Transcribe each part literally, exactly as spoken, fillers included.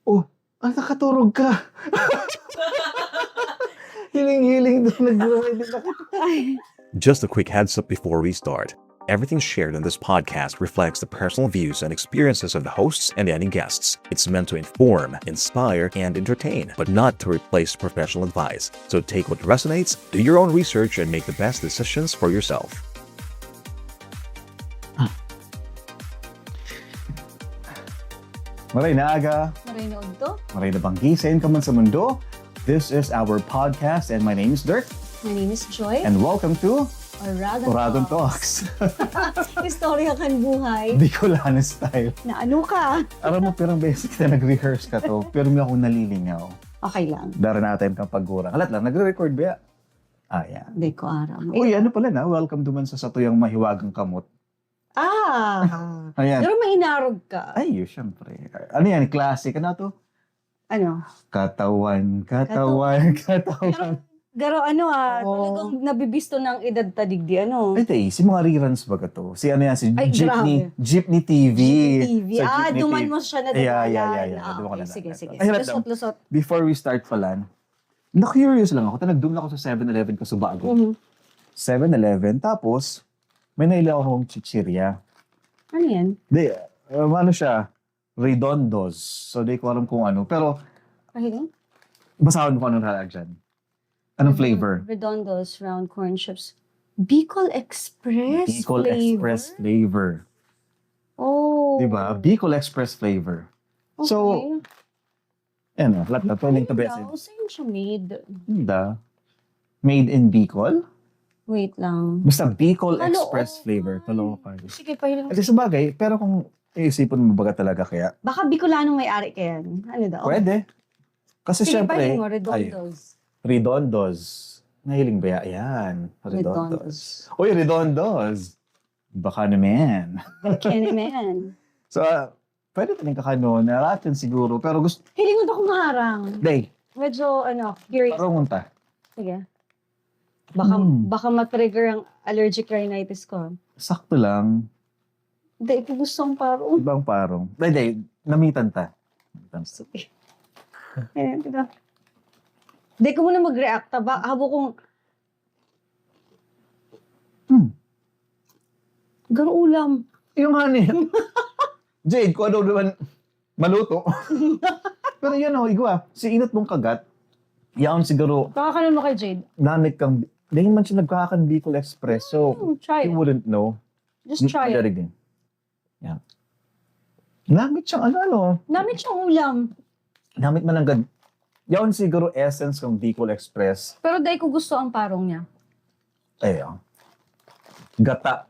Oh, ah, nakaturog ka. Hiling-hiling doon, nag-ready na kita. Just a quick heads up before we start. Everything shared in this podcast reflects the personal views and experiences of the hosts and any guests. It's meant to inform, inspire, and entertain, but not to replace professional advice. So take what resonates, do your own research, and make the best decisions for yourself. Maray na aga, Maray na udto. maray na banggi, sain ka man sa mundo. This is our podcast and my name is Dirk. My name is Joy. And welcome to Oragon, Oragon Talks. Talks. Istorya kan buhay. Bicolano style. Na ano ka? Alam mo, pirang beses kita nag-rehearse ka to, pero may akong nalilingaw. Okay lang. Dara natin kang pagurang. Alat lang, nagre-record ba? Ah, yan. Hindi ko aram. Uy, ano pala na? Welcome naman sa satuyang mahiwagang kamot. Ah! Ayan. Pero mahinarog ka. Ay, yun, syempre. Ano yan? Classic. Ano to? Ano? Katawan, katawan, katawan. Pero ano ah, Oo. Talagang nabibisto ng edad ta digdi, ano? Ay, tay, si mga reruns ba ka to? Si ano yan? Si Ay, Jeepney, grabe. Jeepney T V. T V. Sa Ah, Jeepney duman T V. mo siya na Yeah, yeah, dinala. yeah, yeah. Ah, Duman ko okay, na sige, dinala. sige. Ay, hirap Lusot, lang. lusot. Before we start pala, na-curious lang ako. Nagdun ako sa seven eleven Kasubago. Mhm. seven eleven Tapos, may naila akong chichirya. Ano yan? Di, um, ano siya? Redondos. So, di ko alam kung ano. Pero, Pahiling? Basahon ko anong nakalagay dyan. Anong flavor? Redondos, round corn chips. Bicol Express Bicol flavor? Express flavor. Oh. Di ba? Bicol Express flavor. Okay. So, ano, lahat na pwedeng Ayun tabesin. daw, saan siya made? Hindi. Made in Bicol? Wait lang. Basta Bicol Kaloocan. Express flavor. Kaloocan. Sige, pahiling. At sa bagay, pero kung iisipin mo baga talaga kaya, Baka Bicolanong may-ari kaya yan. Ano daw? pwede. Kasi Sige, syempre, pahiling mo, ay, Redondos. Redondos. Nahiling ba yan? Ayan, Redondos. Redondos. Uy, Redondos! Baka naman. Candyman. So, ah, pwede pa rin kakano, natin siguro. Pero gusto, Hilingon ako maharang. day, Medyo, ano, curious. parungon ta. Sige. Baka, Hmm. baka ma-trigger ang allergic rhinitis ko. Sakto lang. Hindi, ito gusto kong parong. Ibang parong. Day, day, namitan ta. Namitan ta. Sige. Ayan, ito. Hindi ko muna mag-react. Taba, habo kong Hmm. garo ulam. Yung honey. Jade, kung ano naman maluto. Pero yun o, igwa, si inot mong kagat, yaon siguro, Pakakanon mo kay Jade. namit kang, dahil man siya nagkakakan Bicol Express, so, Hmm, try you it. Wouldn't know. Just try it. Madarig din. Yeah. Namit siyang ano, ano. Namit siyang ulam. Namit man ang gad-, yaon siguro essence ng Bicol Express. Pero dahil ko gusto ang parong niya. Ayun. Gata.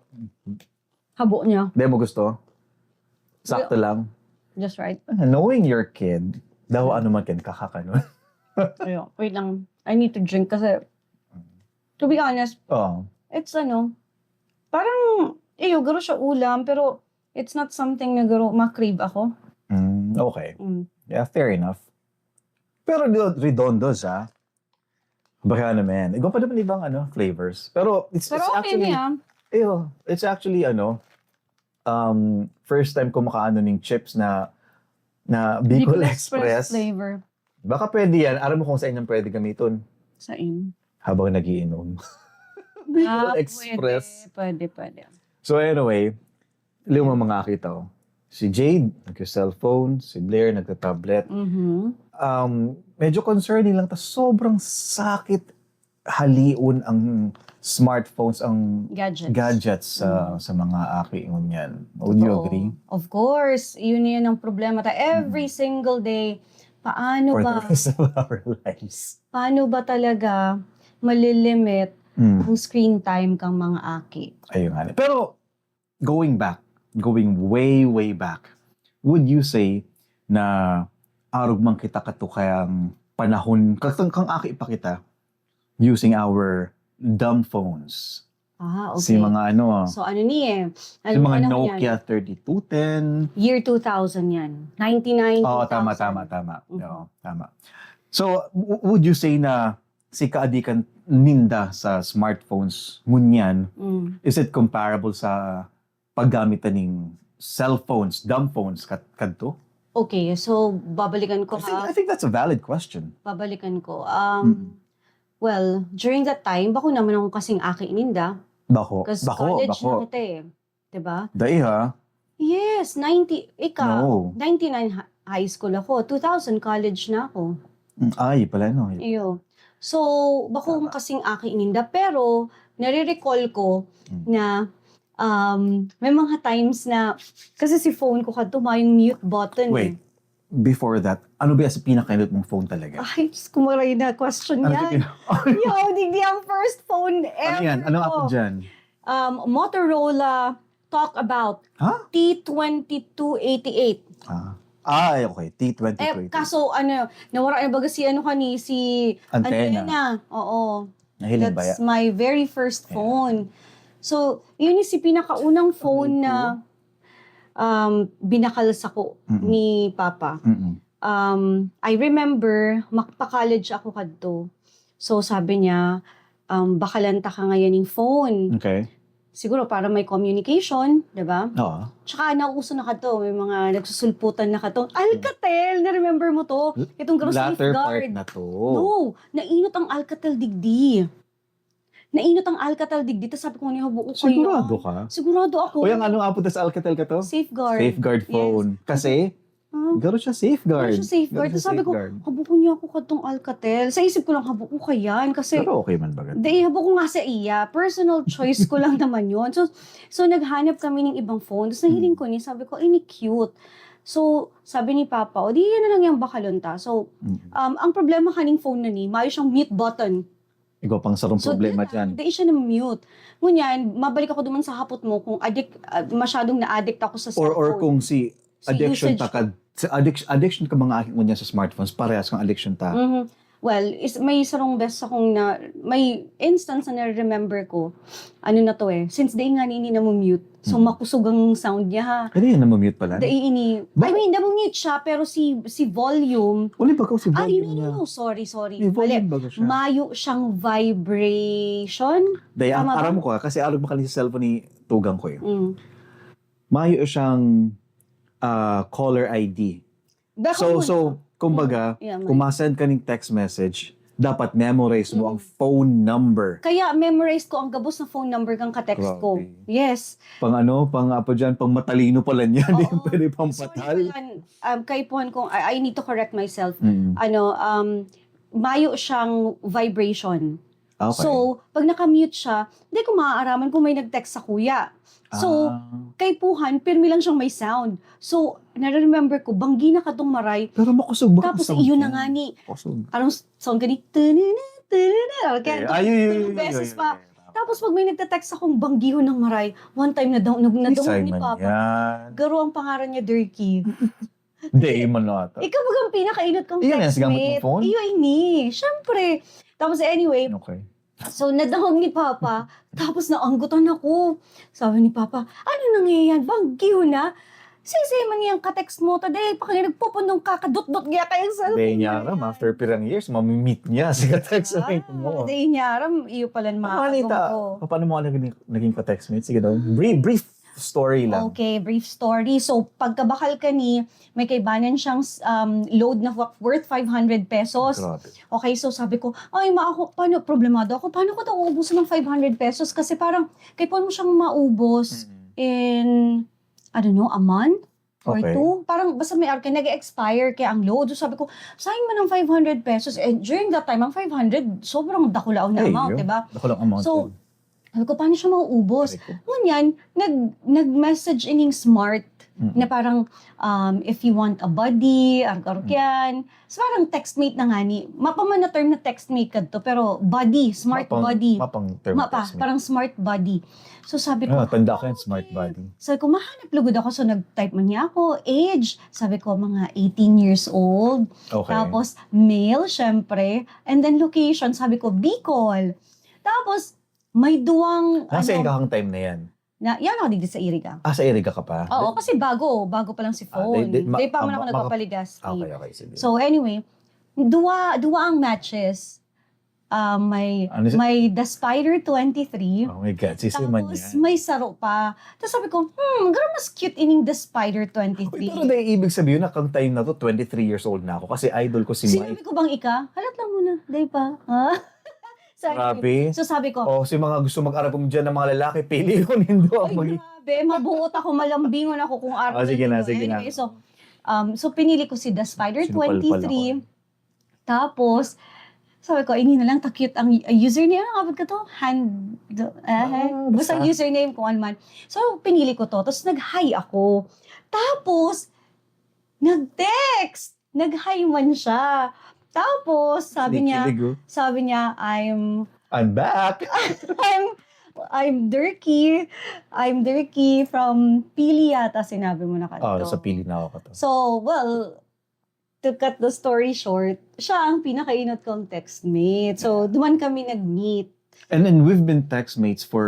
Habo niya. Di mo gusto? Sakto lang. Just right. Ah, knowing your kid, daw ano man kin kakakanon. Ayun. Wait lang. I need to drink kasi, to be honest, Oh. it's ano, parang, iyo, garo siya ulam, pero it's not something na garo ma-crave ako. Mm, okay. Mm. Yeah, fair enough. Pero do- redondos, ah. Baka naman. Iba pa naman ibang ano, flavors. Pero it's, Pero it's okay actually, niya. Ew, it's actually ano, um, first time ko makaano ning chips na na Bicol, Express. Flavor. Baka pwede yan. Aram mo kung saan yan pwede gamiton? Saan? Habang nagiinom. Bicol Ah, Express. Pwede, pwede, pwede. So anyway, lima mga akita, oh. Si Jade, nagka-cellphone. Si Blair, nagka-tablet. Mhm. Um, medyo concerning lang. Tas sobrang sakit halion ang smartphones, ang Gadgets. gadgets sa, sa mga aki ngunyan. Would you Oo. agree? Of course, yun yun ang problema ta every single day. Paano For ba? the rest of our lives. Paano ba talaga malilimit Mm. ang screen time kang mga aki? Ayun nga. Pero, going back, going way, way back, would you say na arog man kita kato kayang panahon, kang, kang aki pa kita, using our dumb phones? Ah, Si okay. mga ano, So ano ni eh? si Anong mga panahon yan? Nokia thirty-two ten. Year two thousand yan. Ninety-nine, Oo, tama, two thousand. tama, tama. Mhm. Oo, tama. So, w- would you say na si kaadikan ninda sa smartphones ngunyan, Mm. is it comparable sa paggamit ta ning cellphones, dumb phones, kat kadto? Okay, so babalikan ko, I think, ha. I think that's a valid question. Babalikan ko. Um, Mm. Well, during that time, bako naman akong kasing aki ninda. Bako, Kasi bako, college na bako. kita eh. Diba? Dai ha? Yes, ninety, ikaw, No. ninety-nine ha- high school ako, two thousand college na ako. Mm, Ay, pala no. Iyo. So, bako Tama. kasing aki ninda, pero nare-recall ko Mm. na um, may mga times na, kasi si phone ko kadto, mayong mute button eh. Wait, before that, ano ba sa pinakainot mong phone talaga? Ay, Diyos ko, maray na question Ano yan. sa pina- Yo, digdi ang first phone ever Ano yan? Ano ko. App dyan? Um, Motorola Talkabout Ha? T twenty-two eighty-eight. Ah. Ay, okay. T twenty-two. Eh, kaso ano, nawara na baga si ano kani, si Antenna. Antenna. Oo. Nahiling ba That's yan? my very first Yeah. phone. So, yun yung si pinakaunang phone Aray na um, binakal sako Mm-mm. ni Papa. Mm-mm. Um, I remember, makpa-college ako kadto. So, sabi niya, um, "Bakalan ta ka ngayon ng phone." Okay. Siguro para may communication, di ba? Oo. Tsaka nauuso na kadto, may mga nagsusulputan na kadto. Alcatel, na-remember mo to? Itong garo Latter part safeguard. na to. No, nainot ang Alcatel digdi. Nainot ang Alcatel digdi. Tapos sabi ko, "Ni habo ko kayo." Sigurado ka? Sigurado ako. O yung anong apo sa Alcatel ka to? Safeguard. Safeguard Yes. phone. Kasi, Ah, garo siya safeguard. Ano siya safeguard? Garo siya Tapos sabi ko, safeguard. "Habo ko niya ako kadtong Alcatel." Sa isip ko lang, "Habo ko kayan." Kasi, Pero okay man baga. di, habo ko nga sa iya. Personal choice ko lang naman yun. So, so naghanap kami ng ibang phone. Tapos nahiling Mm. ko ni, sabi ko, "Ay, ni cute." So, sabi ni Papa, "O, di yan na lang yung bakalon ta." So, Mm. um, ang problema kaning phone na ni, mayo siyang mute button. Ikaw pang sarong So, problema dyan, dyan. Di siya na-mute. Ngunyan, mabalik ako duman sa hapot mo kung adik, ah, masyadong na-addict ako sa Or, or cellphone. kung si Sa addiction usage. ta ka, sa addiction, addiction ka mga aki ngunyan sa smartphones, parehas kang addiction ta. Mhm. Well, is, may sarong bes akong na, may instance na na-remember ko. Ano na to eh, since di nga nini na-mute. So, Mm. makusog ang sound niya ha. Ano yun, namumute pala? Dai ini, I Bakit? mean, na-mute siya, pero si, si volume, Wala ba ko si ay, volume no, niya? no, no, sorry, sorry. May volume Mali. baga siya? Mayo siyang vibration. Dahil ang Tama ba? Aram ko ha, kasi arog makaling sa cellphone ni tugang ko yun. Mm. Mayo siyang ah, caller I D. Baka So, mo- so, kumbaga, Yeah, man. kung masend ka ng text message, dapat memorize mo ang Mm. phone number. Kaya memorize ko ang gabos na phone number kang ka-text ko. Grabe. Yes. Pang ano, pang apo dyan, pang matalino pala niya, di Oo. pwede pang Sorry patal. naman, um, kaipuhan kong, I, I need to correct myself. Mm. Ano, um, mayo siyang vibration. Okay. So, pag naka-mute siya, hindi ko maaaraman kung may nag-text sa kuya. So, Ah. kaipuhan, pirmi lang siyang may sound. So, nare-remember ko, banggi na katong maray. Pero makusog ba? Tapos, Makusog iyon na yan. nga ni, Makusog. Parang sound gani, "Tununa, tununa." Okay, Eh, ito, ay, yun, yun, tatlong yun, beses yun, pa. yun, yun. Tama. Tapos pag may nagte-text akong banggihon ng maray, one time na daw, nag- Hindi, nadungog ni Simon Papa. Yan. Garo ang pangaran niya, Dirky. Hindi, man ata. Ikaw baga ang pinakainot kong Iyan ang textmate. gamit mong phone? Iyo ini. Siyempre. Tapos anyway, Okay. so nadahog ni Papa. Tapos naanggutan ako. Sabi ni Papa, "Ano nangyayari? Banggihon na? Sisay man niyang ka-text mo ta, dahil pa kayo nagpupundong kakadot-dot niya kayong cellphone Dahil niya na aram, yan." After pirang years, mamimit niya si ka-text Ah, mo. dahil niya aram, iyo pala ang mga Ano, Anita? ko. Paano mo ka naging, naging ka-textmate? Sige daw, brief, brief story lang. Okay, brief story. So, pagkabakal ka ni, may kaibanan siyang um, load na wa- worth five hundred pesos. Grabe. Okay, so sabi ko, "Ay, ma, ako, paano, problemado ako, paano ko ito uubusan ng five hundred pesos?" Kasi parang, kaipuhan mo siyang maubos Mm. in, I don't know, a month or Okay. two. Parang basta may arkin, nag-expire kaya ang load. So sabi ko, "Sayang man ang five hundred pesos." And during that time, ang five hundred, sobrang dakulaon na Ay, amount, yun. Diba? Dakulaong amount So, yun. Sabi ko, "Paano siya mauubos?" Aray ko. Ngunyan, nag, nag-message ining smart Mm. na parang, um, "If you want a buddy, arog-arog Mm. yan." So, parang textmate na nga ni, mapa man na term na textmate kadto, pero buddy, smart Mapang, buddy. Mapang term Mapa, textmate. Parang smart buddy. So, sabi ko, Ah, tanda ko yung smart "Okay." buddy. Sabi ko, "Mahanap lugod ako." So, nag-type man niya ako, age. Sabi ko, "Mga eighteen years old." Okay. Tapos, male, syempre. And then, location. Sabi ko, "Bicol." Tapos, may duwang, Nasa ano, ika kang time na yan? Na, yan ako digdi sa Iriga. Ah, sa Iriga ka pa? Oo, kasi bago, bago pa lang si Ah, phone. di- di- ma- Di pa man ah, ako ma- nagpapaligas. Okay, okay, sige. So anyway, duwa, duwa ang matches. Ah, may, Ano sa- may The Spider twenty-three. Oh my God, si Simon Tapos yan. may saro pa. Tapos sabi ko, hmm, grabe mas cute ining The Spider Uy, twenty-three. Pero dahil ibig sabihin na kang time na to, twenty-three years old na ako kasi idol ko si Mike. Sinabi ko bang ika? Halat lang muna. Dahil pa. Ha? Sorry. Grabe. So sabi ko, Oh, si mga gusto mag-aragom dyan ng mga lalaki, pili ko nindo. ay, Mag- grabe, mabuot ako, malambingon ako kung araw Ah, sige na, nito. sige na. Anyway, so, um, so pinili ko si The Spider Sinupalpal ako. twenty-three. Tapos, sabi ko, ini na lang, ta-cute ang uh, username. Ang abot ko to, hand, uh, Ah, basta basta. Username kung ano man. So, pinili ko to. Tapos, nag-hi ako. Tapos, nag-text. Nag-hi man siya. Tapos, sabi niya, Kinikilig, oh. sabi niya, I'm, I'm back! I'm, I'm Dirky. I'm Dirky from Pili yata, sinabi mo na Oh, kanto. Sa Pili na ako to. So, well, to cut the story short, siya ang pinakainot kong textmate. So, duman kami nag-meet. And then we've been textmates for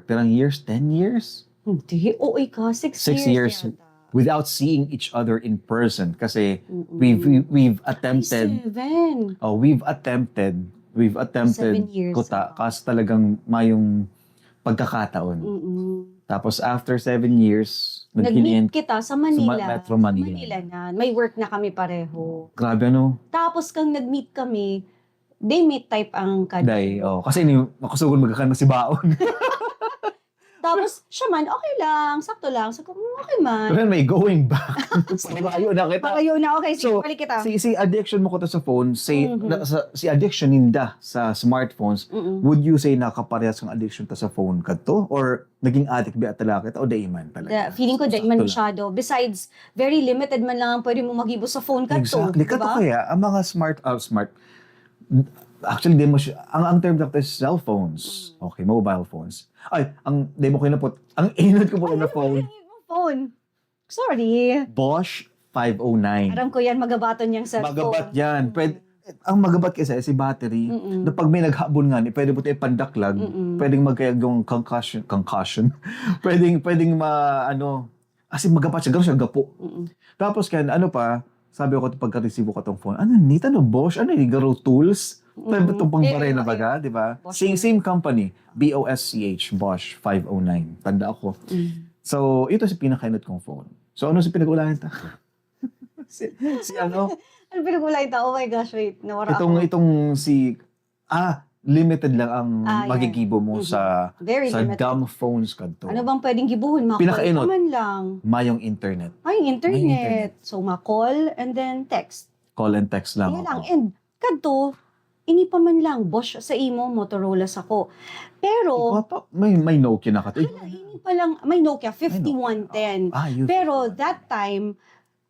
pirang years? Ten years? Hindi, oo ka, six, Six years. Yata. Without seeing each other in person. Kasi Mm-mm. we've, we- we've Ay, attempted, seven. oh, we've attempted, we've attempted Seven years kuta, na. kaso talagang mayong pagkakataon. Mm-mm. Tapos after seven years, Nag-meet nagkilian kita sa sa Manila. Ma- Metro Manila. Manila na. May work na kami pareho. Grabe ano? Tapos kang nag-meet kami, day meet type ang kan. Day, oh. Kasi ni, makasugon magkakan na si Baon. Tapos, siya man, okay lang, sakto lang. Sabi ko, "Hmm, okay man." Pero may going back. Palayo na kita. Palayo na, okay, sige, So, balik kita. Si, si addiction mo ko to sa phone, say, Mhm. na, sa, si addiction ninda sa smartphones, Mm-mm. would you say na kaparehas kang addiction ta sa phone kadto? Or naging addict ba talaga kita? O dai man talaga? The, feeling ko, dai Sakto man lang. Masyado. Besides, very limited man lang ang pwede mo mag-ibo sa phone kadto. Exactly. Kadto Diba? Kaya, ang mga smart, ah, smart, actually, di mo siya, ang, ang term doctor is cell phones. Mm. Okay, mobile phones. Ay, ang, di mo kinapot, ang inot ko po Ay, na ano phone, yung phone? Sorry. Bosch five oh nine. Aram ko yan, magabaton niyang cellphone. Magabat yan. Pwede, ang magabat kasi si battery, Mm-mm. na pag may naghabon nga, ni, pwede mo tayo pandaklag, Mm-mm. pwedeng magkaya yung concussion, concussion. pwedeng, pwedeng ma, ano, as in, magabat siya, gano'n siya gapo. Mm-mm. Tapos kan, ano pa, sabi ko pagka-receive ko katong phone, ano, nita no, Bosch? Ano yung garo tools? Sabi Mm-mm. itong pang Eh, barena eh, baga, di ba? Bosch Same, yun. Same company, B O S C H, Bosch five oh nine. Tanda ako. Mm. So, ito si pinakainot kong phone. So, ano si pinag-uulayan ta? si, si ano? Ano pinag-uulayan ta? Oh my gosh, wait. Nawara Itong, ako. Itong si, ah, limited lang ang Ah, yeah. magigibo mo Mhm. sa Very sa limited. dumb phones kadto. Ano bang pwedeng gibuhon? Mga Pinakainot. Call pa man lang. Mayong internet. Ay, internet. May internet. So, mga call and then text. Call and text lang. Kaya lang, Oo. and kadto, ini pa man lang, Bosch sa imo, Motorola sa ko. Pero, Ikaw pa, may, may Nokia na ka. hala, ini pa lang, may Nokia fifty-one ten. Ah, yun. Pero that time,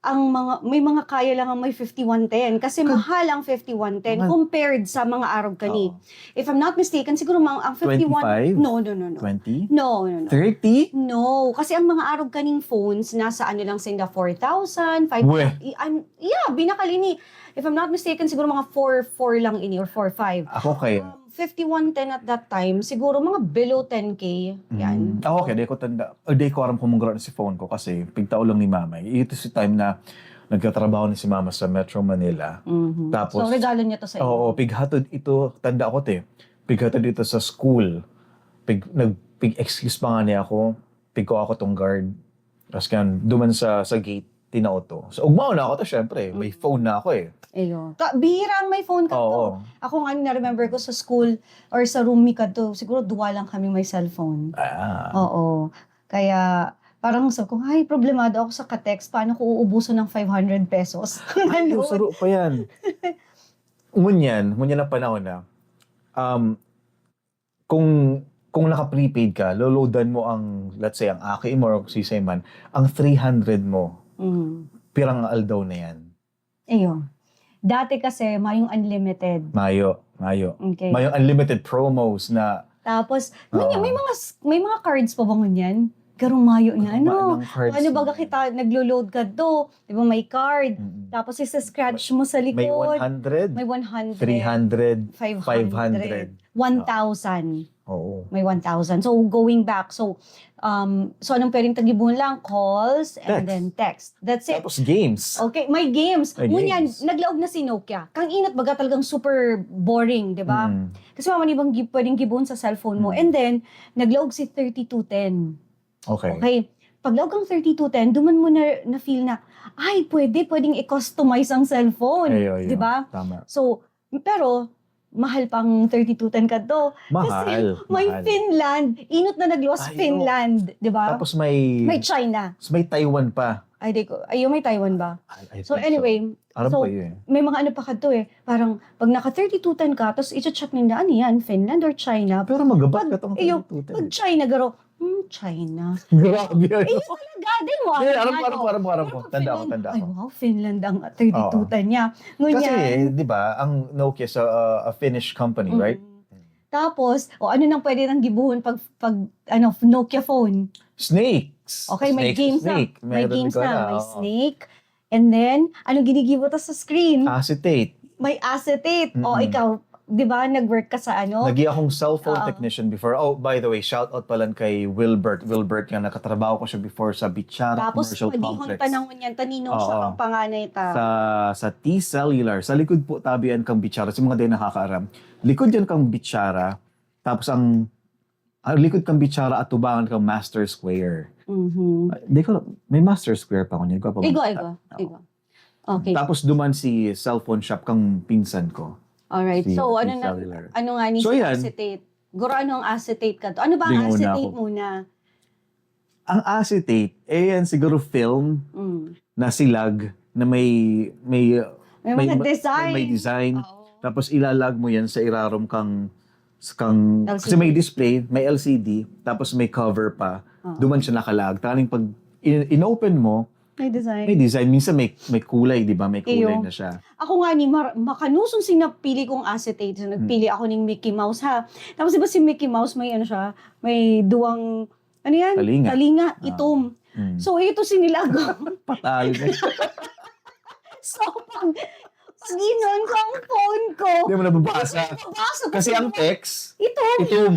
ang mga, may mga kaya lang ang may fifty-one ten. Kasi Ka- mahal ang fifty-one ten Mahal. Compared sa mga arog kani. Oo. If I'm not mistaken, siguro mga ang fifty-one, Twenty-five? No, no, no, no. Twenty? No, no, no. Thirty? No, kasi ang mga arog kaning phones, nasa ano lang sinda, four thousand, five Weh. I- I'm, yeah, binakal ini. If I'm not mistaken, siguro mga four four lang ini or four five. Ako kaya. Um, fifty-one ten at that time, siguro mga below ten K. Yan. Mm. Ako, okay, di ko tanda. O, di ko aram kung manggaran si phone ko kasi pigtao lang ni mama. Ito si time na nagtatrabaho na si mama sa Metro Manila. Mhm. Tapos, So, regalo niya to sa iyo. Oo, pighatod ito, tanda ko, te. Pighatod ito sa school. Pig, nag, pig-excuse pa nga niya ako. Pigko ako tong guard. Tapos kan, duman sa, sa gate, tinao to. So, ugmao na ako to, syempre. May Mm. Phone na ako eh. Ayun. Ka, bihira ang may phone ka Oo. to. Ako nga, na-remember ko sa school or sa room mi kadto, siguro duwa lang kami may cellphone. Ah. Oo. Kaya, parang sabi ko, "Ay, problemado ako sa ka-text. Paano ko uubusan ng five hundred pesos?" Ay, Ano? Saro pa yan. Ngunyan, ngunyan ang panahon na, um, kung, kung naka-prepaid ka, loloadan mo ang, let's say, ang aki mo or kung sisay man, ang three hundred mo, Mm. pirang aldaw na yan. Ayun. Dati kasi, mayong unlimited. Mayo, mayo. Okay. Mayong unlimited promos na Tapos, may, Oo. may mga s- may mga cards pa ba ngunyan? Karumayo na, Ang no? ba ng cards Paano na baga yan? kita naglo-load ka do? Di ba may card? Mm. Tapos isa-scratch mo sa May likod. one hundred, May one hundred. three hundred, Five five hundred. hundred. One thousand. Oo. May one thousand. So, going back. So, um, so anong pwedeng tagibuhon lang? Calls and Text. then text. That's it. Tapos games. Okay, may games. May Ngunyan, games. naglaog na si Nokia. Kang inot baga talagang super boring, di ba? Mm. Kasi mamani bang gi- pwedeng gibuhon sa cellphone mo. Mm. And then, naglaog si thirty-two ten. Okay. Okay. Paglaog kang thirty-two ten, duman mo na, na-feel na, ay, pwede, pwedeng i-customize ang cellphone. Ayo, ayo. Di ba? Tama. So, pero, mahal pang thirty-two ten kadto. Mahal, Kasi may mahal. Finland. Inot na nagluwas Ay, Finland, di ba? Tapos may, May China. may Taiwan pa. Ay, di ko. Ayun, may Taiwan ba? I, I So think anyway, Aram so, ko yun. may mga ano pa kadto eh. Parang, pag naka thirty-two ten ka, tapos i-check ninda, ano yan? Finland or China? Pero magabat Pag, ka tong iyo, thirty-two ten. Pag China, garo, hmm, China. Grabe, ano? Iyo talaga, di mo. Hindi, ano aram nga, ko, aram ko, no? aram ko, aram ko. Pero pag Tanda ko, Finland, tanda ay, ko. Wow, Finland ang thirty-two ten niya. Ngunyan, Kasi, di ba, ang Nokia sa uh, a Finnish company, mm. Right? Tapos, o ano nang pwede nang gibuhon pag, pag ano, Nokia phone? Snakes. Okay, may Snake, games na. snake. May Meron games ka na. na, May oo. snake. And then, anong ginigibo ta sa screen? Acetate. May acetate. O, Mm-mm. Ikaw, di ba, nag-work ka sa ano? Nagi akong cellphone Oo. Technician before. Oh, by the way, shout out pala kay Wilbert. Wilbert nga, nakatrabaho ko siya before sa Bichara Tapos, Commercial padihon Complex. Tanangon yan, Tanino siya Oo. ang panganay ta. Sa, sa T-Cellular, sa likod po tabi yan kang Bichara. Sa mga di nakakaaram, likod yan kang Bichara. Tapos ang, ang likod kang Bichara at tubangan kang Master Square. Mhm. Ah, di ko, may Master Square pa ako niyan. Ko pa Igo, ba? igo, Oo. igo. Okay. Tapos duman si cellphone shop kang pinsan ko. Alright. Si So, ano Ate na, Cellular. Ano nga ni So, si yan. Acetate? Guro, ano ang acetate ka to? Ano ba ang Lingaw na acetate ako. Muna? Ang acetate, eh yan siguro film Mm. na silag na may may May mga ma- design. may design. Oo. Tapos ilalag mo yan sa irarom kang kang kasi L C D. May display, may L C D, tapos may cover pa. Oo. Duman siya nakalag. Tanging pag in, inopen mo, May design. May design. Minsan may may kulay, di ba? May kulay Iyo. Na siya. Ako nga ni, mar- makanuson si napili kong acetate. So, nagpili ako ning Mickey Mouse, ha. Tapos, di ba si Mickey Mouse, may ano siya, may duwang, ano yan? Talinga. Talinga, Ah. Itom. Mm. So, ito sinilag ko. Patalo na. So, pag, pag inon ko ang phone ko, Hindi mo nababasa. Mabasa ko Kasi sila. Ang text, Itom. Itom.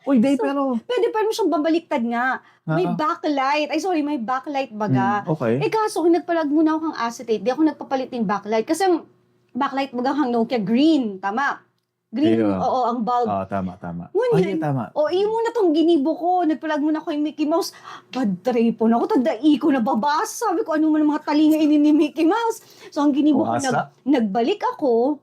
Uy, di, So, pero Pwede pa naman siyang babaliktad nga. May Ah. Backlight. Ay, sorry, may backlight baga. Mm, okay. Eh, kaso, nagpalag muna ako ng acetate. Di ako nagpapalit ng backlight. Kasi ang backlight baga kang Nokia, green. Tama. Green, Iyo. Oo, ang bulb. Ah, tama, tama. Ngunyan, Ay, tama. O, iyo muna tong ginibo ko. Nagpalag muna ako yung Mickey Mouse. Bad trip po na ako. Tadai ko nababasa. Sabi ko, "Ano man ang mga talinga ini ni Mickey Mouse?" So, ang ginibo ko, Wasa. nag- nagbalik ako.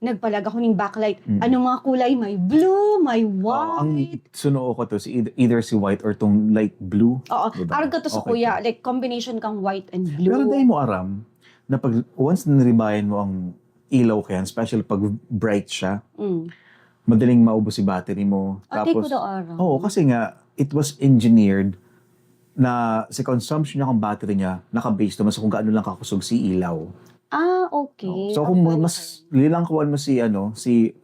Nagpalag ako ng backlight. Mm. Anong mga kulay? May blue, may Oo, ang white. Suno ko to, si either, either si white or tong light blue. Oo. Diba? Arag ka to sa Okay kuya, to. Like combination kang white and blue. Pero dahil mo aram, na pag once naribayan mo ang ilaw kaya, especially pag bright siya, Mm. madaling maubos si battery mo. Ate Tapos, ko daw aram. Oo, kasi nga, it was engineered na si consumption niya, kung battery niya, naka-base naman sa kung gaano lang kakusog si ilaw. Ah, okay. So kung Okay. Mas lilangkuan mo si ano, si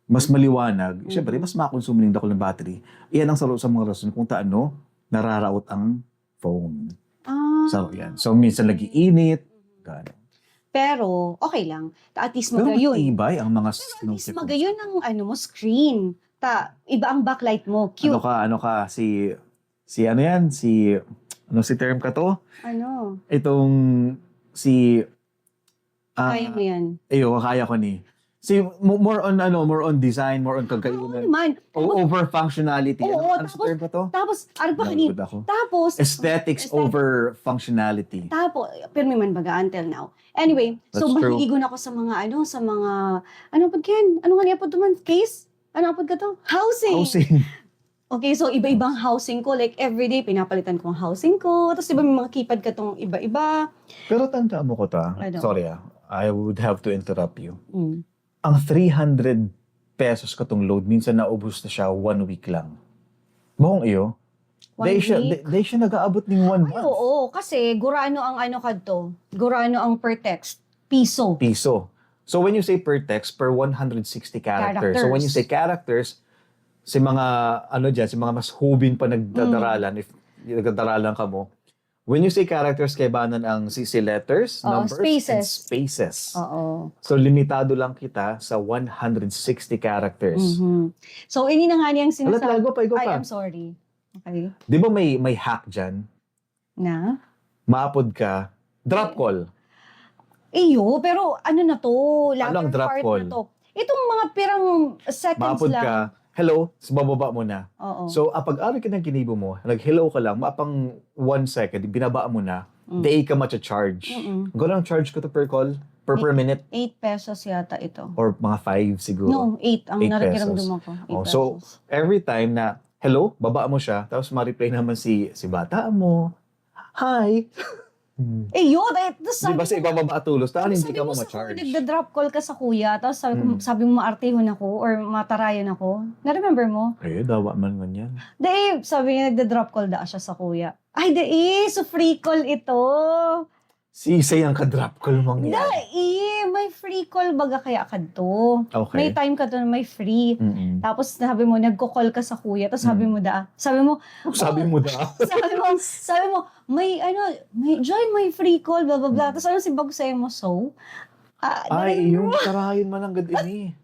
mas maliwanag, Mhm. syempre mas makonsume ng dakul na battery. Iyan ang sa, sa mga rason kung taano nararaot ang phone. Ah. So yan. So minsan nag-iinit, gano'n. Pero okay lang. Ta at least Pero magayon. Matibay ang mga Pero at snow least tip. Magayon ang ano mo, screen. Ta iba ang backlight mo. Cute. Ano ka, ano ka, si, si ano yan, si, ano si term ka to? Ano? Itong, si, ah, Kaya mo yan. Ayo, kaya ko ni. Si, mo- more on, ano, more on design, more on Oo kagayunan. naman. O over functionality. Oo, Ano, ano tapos- term ka to? Tapos, ano pa kani? Nalulod ako. Tapos, Aesthetics aesthetic- over functionality. Tapos, pero may man baga until now. Anyway, so That's true. Mahilig ako sa mga ano, sa mga, ano pa yan? Ano nga niya po duman? Case? Ano po ka to? Housing. Housing. Okay, so iba-ibang housing ko. Like, everyday, pinapalitan ko ang housing ko. Tapos, di ba, may mga keypad ka tong iba-iba. Pero tanda mo ko ta. Ano? Sorry ah. I would have to interrupt you. Mm. Ang three hundred pesos katong load, minsan naubos na siya one week lang. Mahong iyo? One Di siya, week? di, di siya nag-aabot ng one Ay, month. Oo, kasi gurano ang ano kadto. Gurano ang per text. Piso. Piso. So when you say per text, per one hundred sixty characters. So when you Characters. Say characters, si mga, ano dyan, si mga mas hubin pa nagdadaralan, if Nagtataralan kamo. When you say characters, kaibanan ang si, si letters, Oo, numbers, and spaces. Spaces. Oo. So, limitado lang kita sa one hundred sixty characters. Mhm. So, ini na nga niyang Alat sinasabi. lago pa, ikaw Ay, pa. I'm sorry. Okay. Di ba may, may hack dyan? Na? Maapod ka, drop call. Iyo, pero ano na to? Ano ang Latter drop part call? Na to. Itong mga pirang seconds Maapod lang. Ka, hello, sa bababa mo na. Oo. So, apag-ari ka ng ginibo mo, nag-hello ka lang, mapang one second, binaba mo na, Mm. Di ka macha-charge. Mm-mm. Gano'n ang charge ko to per call? Per, per minute? Eight pesos yata ito. Or mga five siguro? No, eight. Ang Eight narakiramdam pesos. Ako. Eight Oh, so, pesos. Every time na, hello, baba mo siya, tapos ma-reply naman si, si bata mo, hi. Eh, yun. Eh, tas Di ba sabi sa ko, ibababa tulos, sabi hindi ka mo mo sa ma-charge. Nagda-drop call ka sa kuya, tapos sabi, Hmm. sabi mo maartihon ako or matarayan ako. Na-remember mo? Eh, dawa man ngunyan. Di, sabi niya nagda-drop call da siya sa kuya. Ay, di, so free call ito. Si Isay ang ka-drop call mong yan. Dai, may free call baga kaya kadto. Okay. May time kadto na may free. Mm-mm. Tapos sabi mo, nagko-call ka sa kuya. Tapos sabi Mm. mo da. Sabi mo, Sabi mo da. sabi mo, sabi mo, may ano, may join, may free call, blah, blah, blah. Tapos ano si bago sa'yo mo, so? Ah, Ay, ganun, yung bro. Tarayon man ang gad ini.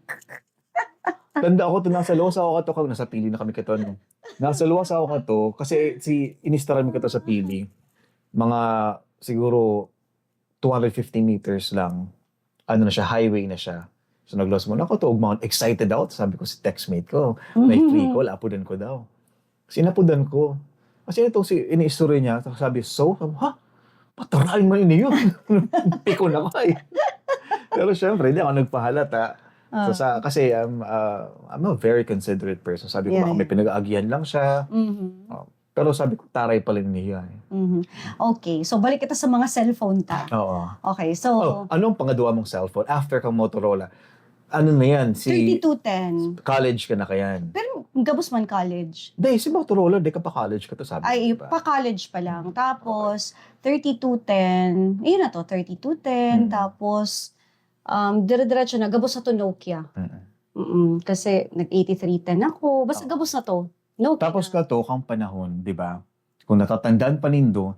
Tanda ko to, nasa luwas ako kato, kag nasa pili na kami kato, no? Nasa luwas ako kato, kasi si inistaran mi kato sa pili. Mga, siguro, two hundred fifty meters lang. Ano na siya, highway na siya. So, nagluwas muna ako to, mga excited out. Sabi ko si textmate ko, may free call, apudan ko daw. Sinapudan ko. Kasi itong si, iniistorya niya, tapos sabi, so? Sabi, ha? Patarayon man ini yun. Pikon ako eh. Pero syempre, hindi ako nagpahalata. So, Ah. sa, kasi I'm, uh, I'm a very considerate person. Sabi ko, Yeah, baka may yeah. pinag-aagihan lang siya. Mhm. Oh. Pero sabi ko, taray pala niya eh. Mhm. Okay, so balik kita sa mga cellphone ta. Oo. Okay, so, Oh, anong pangadwa mong cellphone after kang Motorola? Ano na yan? Si thirty-two ten. College ka na kayan. Pero gabos man college. Di, si Motorola, di ka pa college ka to, sabi Ay, mo, di ba? pa-college pa lang. Tapos, thirty-two ten. Yun na to, thirty-two ten. Mm. Tapos, um, dire-diretso na, gabos na to Nokia. Mm-mm. Mm, kasi nag-eighty-three ten ako. Basta Oo. Gabos na to. Nokia. Tapos ka to, kang panahon, di ba? Kung natatandaan pa nindo,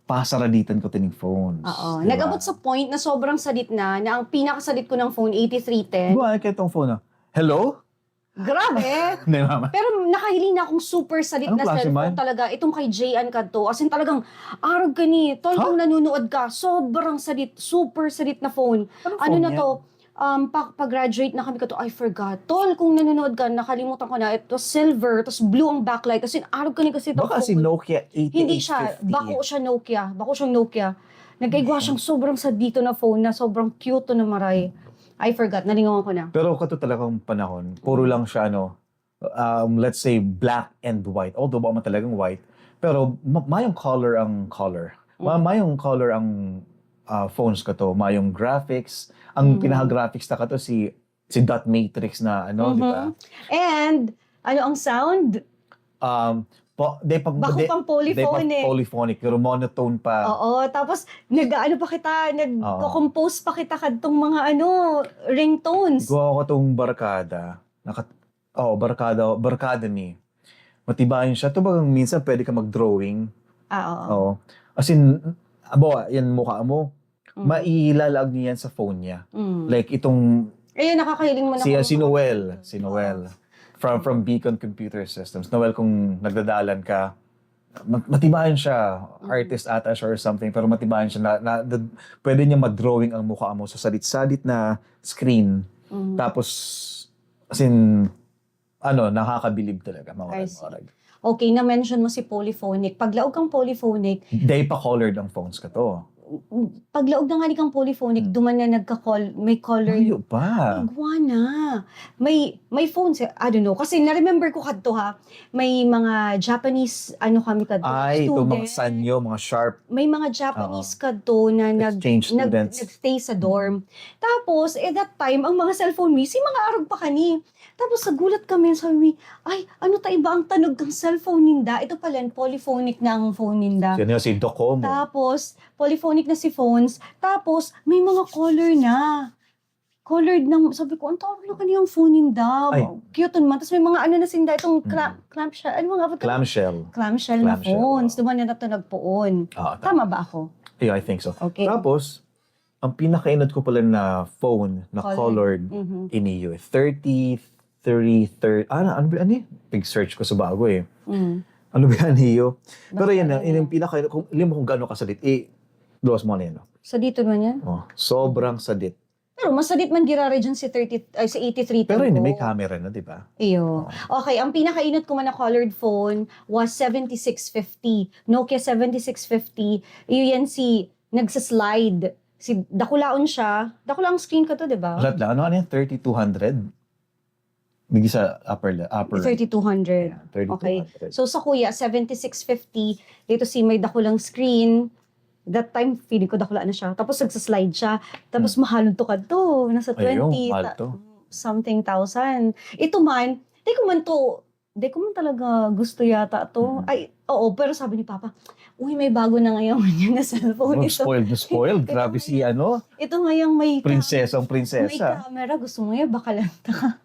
pasaraditan ko tining phones. Oo. Di ba? Nag-abot sa point na sobrang sadit na, na ang pinakasadit ko ng phone, eighty-three ten. Buhay ka itong phone na, hello? Grabe! Di ba? Pero nakahiling na akong super sadit Anong na klase cellphone man? Talaga. Itong kay J N kadto. As in talagang, arog ka ni. Tol, Ha? Kung nanonood ka, sobrang sadit. Super sadit na phone. Anong Ano phone na yan? to? Um, pa- pag-graduate na kami kadto, I forgot. Tol, kung nanonood ka, nakalimutan ko na. It was silver, tapos blue ang backlight. As in, arog ka ni kasi itong Baka si phone. Nokia eighty-eight fifty. Hindi siya. Bako siya Nokia. Bako siyang Nokia. Nagkaigwa siyang sobrang sadito na phone na sobrang cute na maray. I forgot. Nalingawan ko na. Pero kato talagang panahon, puro lang siya, ano, um, let's say, black and white. Although, baka man talagang white. Pero ma- mayong color ang color. Ma- Mm. Mayong color ang ah, phones ka to. Mayong graphics. Ang Mm. pinaka-graphics na ka to, si, si dot matrix na, ano, di ba? Mhm. And, ano ang sound? Um, po, de, pag, Bako de, pang de, pag polyphonic. Polyphonic, pero monotone pa. Oo, tapos nag-ano pa kita, nagko-compose pa kita kadtong mga ano, ringtones. Gawa ko tong barkada. Naka, oh, barkada, barkada ni. Matibayan siya. Ito bagang minsan pwede ka mag-drawing. Ah, oo. Oo. As in, abo, yan mukha mo. Mm. Mailalag niya yan sa phone niya. Mm. Like itong Ayun, nakakahiling mo na si, kung si Noel, si Noel. From, from Beacon Computer Systems. Noel, kung nagdadalan ka, mat- matibayan siya, Mm. artist ata siya or something, pero matibayan siya na, na, na- pwede niya ma-drawing ang mukha mo sa salit-salit na screen. Mm. Tapos, as in, ano, nakakabilib talaga, mga I see. Warag. Okay, na-mention mo si polyphonic. Paglaog kang polyphonic, Day pa colored ang phones ka to. paglaog na nga ni kang polyphonic, Hmm. duman na nagka-call, may color. Layo pa. Igwa na. May, may phone, si- I don't know. Kasi na-remember ko kadto ha, may mga Japanese, ano kami kadto, Ay, ito mga student. Sanyo, mga Sharp. May mga Japanese kadto na nag, Exchange nag, students. nag-stay sa dorm. Tapos, at that time, ang mga cellphone mi, si mga arog pa kani. Tapos, nagulat kami, sabi mi, ay, ano ta iba ang tanog kang cellphone ninda? Ito pala, polyphonic na ang phone ninda. Sino si Docomo? Tapos, polyphonic na si phones. Tapos, may mga color na. colored ng, sabi ko, "Ang tawag na kaniyang phone ninda?" Ay. Cute man. Tapos may mga ano na sinda, itong cla-, clamshell. Ano mga, Clamshell. Clamshell na phones. Duman na ito nagpoon. Ah, tama. Tama ba ako? Yeah, I think so. Okay. Tapos, ang pinakainot ko pala na phone na colored, Mhm. iniyo, thirty-three, thirty, ah, ano ba, ano eh? Pig-search ko sa bago eh. Mm. Ano ba yan, iyo? Pero Basta yan, ano yun yung yan. pinaka, kung alam mo kung gaano kasadit, eh, luwas mo na yun. Sa dito man yan? Oh, sobrang sadit. Pero masadit man girare dyan si thirty, ay, si eighty-three Pero Turbo. Hindi, may camera na, di ba? Iyo. Okay, ang pinakainot ko man na colored phone was seventy-six fifty. Nokia seventy-six fifty. Iyo yan si, nagsa-slide. Si, dakulaon siya. Dakula ang screen ko to, di ba? Lahat lang. Ano, ano yan? Thirty-two hundred? Hindi sa upper, le- upper. Thirty-two hundred. Yeah, thirty-two hundred. Okay. So sa kuya, seventy-six fifty. Dito si may dakulang screen. That time, feeling ko dakula na siya. Tapos nagsa-slide siya. Tapos Hmm. mahal to kadto. Nasa Ayun, twenty mahal ta- to. something thousand. Ito man, di ko man to, di ko man talaga gusto yata to. Mm. Ay, oo, pero sabi ni Papa, "Uy, may bago na ngayon yan na cellphone." Oh, Ito, spoiled na spoiled. ito Grabe si ngayon, ano, ito ngayang may ka- prinsesang may prinsesa. Camera, gusto mo yan, baka lang ta.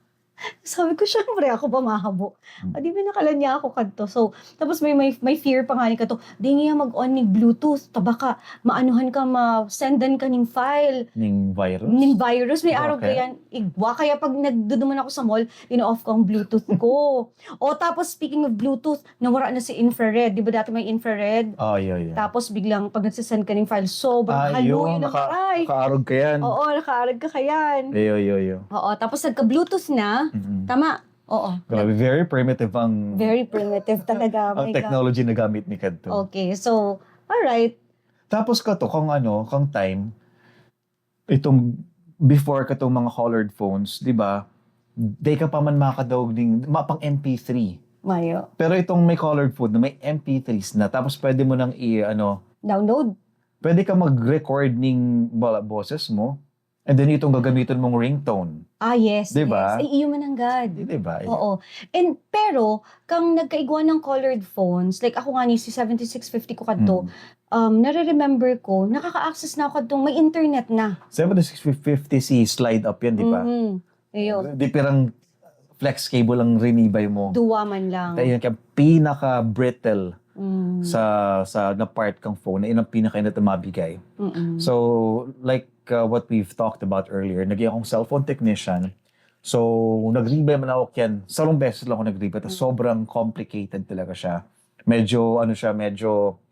Sabi ko, "Siyempre, ako pa mahabo." Mm. O, di binakalan niya ako kadto. So, tapos may, may, may fear pa nga ni kadto, "Di niya mag-on ni Bluetooth, tabaka, maanuhan ka, ma-sendan ka ning file." Ning virus? Ning virus, may araw Okay. yan. Igwa, kaya pag nagduduman ako sa mall, ino-off ko ang Bluetooth ko. O tapos, speaking of Bluetooth, nawara na si infrared. Di ba dati may infrared? Oh, yeah, yeah. Tapos biglang pag nagsasend ka ng file, sobrang Ah, halo yung yun ng naka, aray. nakaarog ka yan. Oo, nakaarag ka kayan. Iyo, iyo, iyo. Oo, tapos nagka-Bluetooth na, Mm-mm. tama? Oo. Grabe, very primitive ang, Very primitive talaga. ang My God. Technology na gamit ni kadto. Okay, so, alright. Tapos kadto, kung ano, kung time, itong before katong mga colored phones, di ba? Di ka pa man makakadaog ning, ma-, pang M P three. Mayo. Pero itong may colored phone na may M P threes na, tapos pwede mo nang i, ano, Download. Pwede ka mag-record ning bo-, boses mo, and then itong gagamitin mong ringtone. Ah, yes, Di ba? yes. Ay, iyo man ang God. Di ba? Oo. And, pero, kang nagkaigwa ng colored phones, like ako nga ni si seventy-six fifty ko kadto, Mm. um, nare-remember ko, nakaka-access na ako kadtong may internet na. Seventy-six fifty si slide up yan, di ba? Mhm. Iyo. Di pirang flex cable ang rinibay mo. Duwa man lang. Kaya yung pinaka-brittle Mm. sa sa na part kang phone na yun ang pinakainat na mabigay. Mm-mm. So, like uh, what we've talked about earlier, naging akong cellphone technician. So, nag-rebay man ako yan. Sarong beses lang ako nag-rebay. Tapos Mm. sobrang complicated talaga siya. Medyo, ano siya, medyo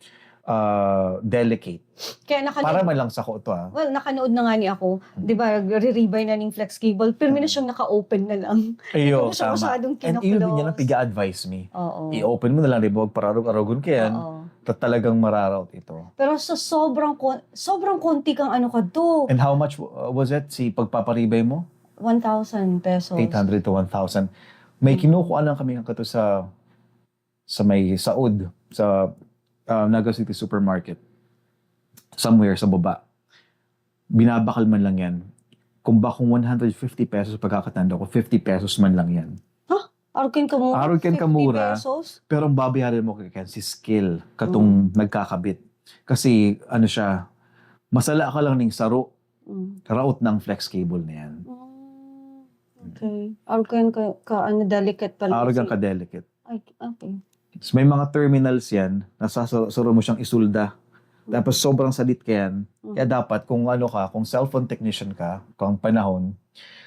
uh, delicate. Kaya nakanood, Para man lang sa ko to ah. Well, nakanood na nga ni ako. Di ba, riribay na ning flex cable. Pero na siyang naka-open na lang. Iyo, Hindi siya tama. masyadong And iyo din yan ang kinaklose. piga-advise me. Oo. I-open mo na lang, di ba? Para arog-arogon ka yan. Oo. Ta- talagang mararoute ito. Pero sa sobrang kon- sobrang konti kang ano kadto. And how much uh, was it? Si pagpaparibay mo? One thousand pesos. Eight hundred to one thousand. May Mm. kinukuha lang kami ng kato sa sa may Saud, sa uh, Naga City Supermarket. Somewhere sa baba. Binabakal man lang yan. Kung ba kung one hundred fifty pesos pagkakatanda ko, fifty pesos man lang yan. Arog kayan kamura. Arog kayan kamura. Fifty pesos? Pero ang babayaran mo kaya si skill, katong nagkakabit. Kasi ano siya, masala ka lang ning saro, Mm. raot na ang flex cable na yan. Mm. Okay. Arog kayan ka, ka ano, delicate pala. Arog Kasi- ang ka-delicate. Ay, okay. So, may mga terminals yan, nasasuro mo siyang isulda. Tapos sobrang sadit ka yan. Mhm. Kaya dapat kung ano ka, kung cellphone technician ka, kung panahon,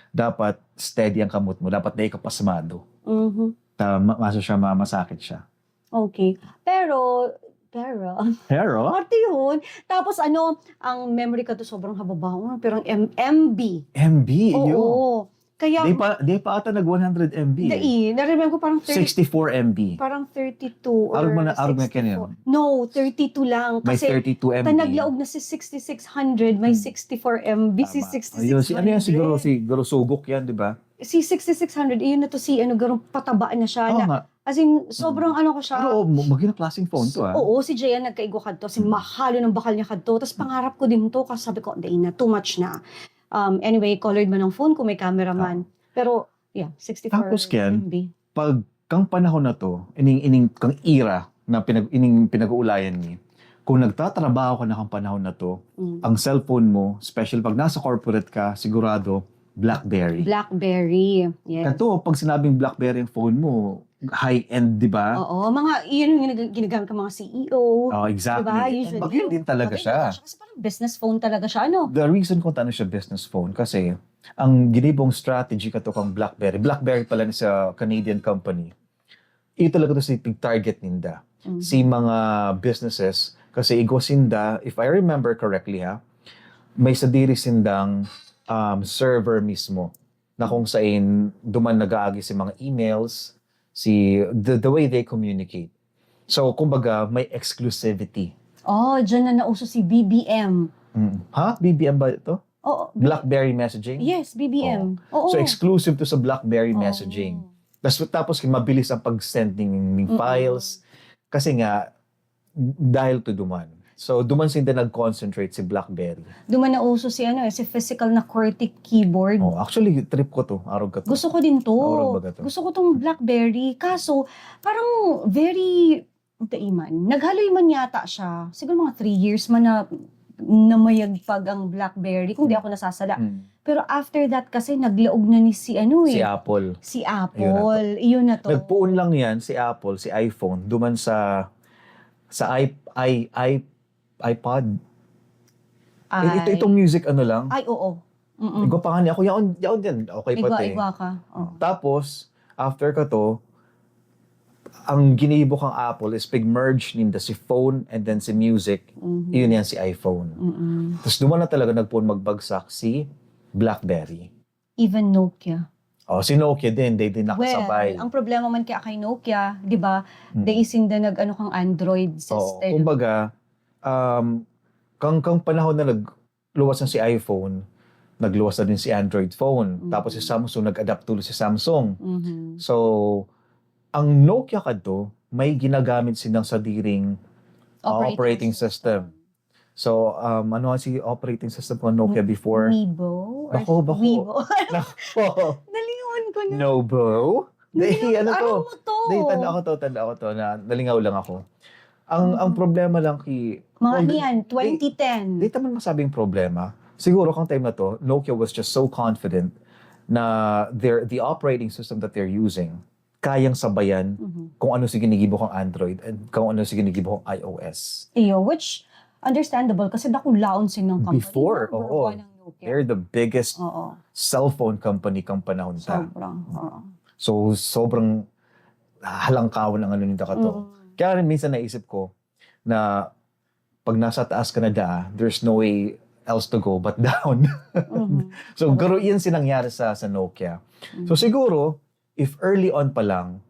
dapat steady ang kamot mo. Dapat di ka pasmado. Mhm. Ta, ma- maso siya, ma- masakit siya. Okay. Pero, pero, Pero, pati yun. Tapos ano, ang memory kadto sobrang hababa. Pero ang M- M B. M B, yun. Oo. Kaya, Di pa, di pa ata nag one hundred M B. Dai, na-remember ko parang thirty, sixty-four M B. parang thirty-two or Arog man na, arog na sixty-four. kayo. No, thirty-two lang. May Kasi thirty-two M B. tanaglaog na si sixty-six hundred, may sixty-four M B, si Tama. sixty-six hundred. Ayun, si, ano yan siguro, si Garusugok yan, di ba? Si sixty-six hundred, iyon na to si, ano, garong pataba na siya. Oo Na, nga. As in, sobrang ano ko siya. Pero oh, maging klaseng phone to ah. Oo, si Jay ang nagkaigo kadto. Si mahalo ng bakal niya kadto. Tapos pangarap ko din to. Kasi sabi ko, "Dai na, too much na." Um, anyway, colored man ang phone ko, may camera man. Pero, yeah, sixty-four Tapos, Ken, M B. Pag kang panahon na to, ining, ining kang era na pinag, ining pinag-uulayan ni, kung nagtatrabaho ka na kang panahon na to, Mm. ang cellphone mo, special pag nasa corporate ka, sigurado, BlackBerry. BlackBerry. Yes. Kato, pag sinabing BlackBerry ang phone mo, high-end, di ba? Oo, mga, yun yung ginag- ginagamit ng mga C E O. Oh, exactly. Diba? And Usually, maganda din talaga maganda siya. Kasi parang business phone talaga siya, ano? The reason kung ano siya business phone, kasi ang ginibong strategy kato kang BlackBerry, BlackBerry pala ni sa Canadian company, ito talaga to si target ninda. Mhm. Si mga businesses, kasi igwa sinda, if I remember correctly ha, may sadiri sindang um, server mismo na kung sain duman nag-aagi si mga emails, si the, the way they communicate. So, kumbaga, may exclusivity. Oh, dyan na nauso si B B M. Mm. Ha? B B M ba ito? Oo. BlackBerry messaging? Yes, B B M. Oo. So, exclusive to sa BlackBerry Oo. messaging. Tas, tapos, mabilis ang pag-send ng, ng Mm-mm. files. Kasi nga, dahil to duman. So, duman sinda nag-concentrate si BlackBerry. Duman nauso si ano eh, si physical na QWERTY keyboard. Oh, actually, trip ko to. Arog ka to. Gusto ko din to. Arog ba ka to? Gusto ko tong BlackBerry. Kaso, parang very, taiman. Naghaloy man yata siya. Siguro mga three years man na namayagpag ang BlackBerry, kung di ako nasasala. Mm. Pero after that kasi, naglaog na ni si ano eh. Si Apple. Si Apple. Iyon na to. Nagpoon lang yan, si Apple, si iPhone, duman sa sa i, i, i, iPod. Ay. Ito, itong music ano lang. Ay, oo. Mm-mm. Igwa pa nga niya ako, yaon, yaon din. Okay pa Igwa, te. Igwa ka. Oh. Tapos, after ka to, ang ginibo kang Apple is pig-merge ninda si phone and then si music. Mhm. Yun yan si iPhone. Mm-mm. Tapos duman na talaga nagpoon magbagsak si BlackBerry. Even Nokia. Oh, si Nokia din, they din nakasabay. Well, ang problema man kaya kay Nokia, di ba? Mm. They sinda nag-ano kang Android Oo. system. Kumbaga, um, kang, kang panahon na nagluwas na si iPhone, nagluwas na din si Android phone. Mm. Tapos si Samsung, nag-adapt tulo si Samsung. Mhm. So, ang Nokia kadto, may ginagamit silang sadiring uh, operating system. So, um, ano nga si operating system ko Nokia before? Weibo? Or Bako, bako. Weibo? Nako. Nalingon ko na. Nobo? Di, Nalingon ano ko. to? Ano mo to? Di, tanda ako to, tanda ako to. Na, nalingaw lang ako. Ang Mhm. ang problema lang ki... Mga well, ano di- yan? di- twenty ten. Di naman masabing problema. Siguro kang time na to, Nokia was just so confident na their the operating system that they're using, kayang sabayan Mhm. kung ano si ginigibo kang Android and kung ano si ginigibo kang iOS. Iyo, which understandable kasi dakulaon silang company. Before, Number oo. One ang Nokia. They're the biggest Oo. cellphone company kang panahon ta. Sobrang. Oo. So, sobrang halangkawan ang ano ninda kato. Mm. Kaya rin minsan naisip ko na pag nasa taas ka na daa, there's no way else to go but down. Mhm. So, garo yan si nangyari sa, sa Nokia. Mhm. So, siguro, if early on pa lang,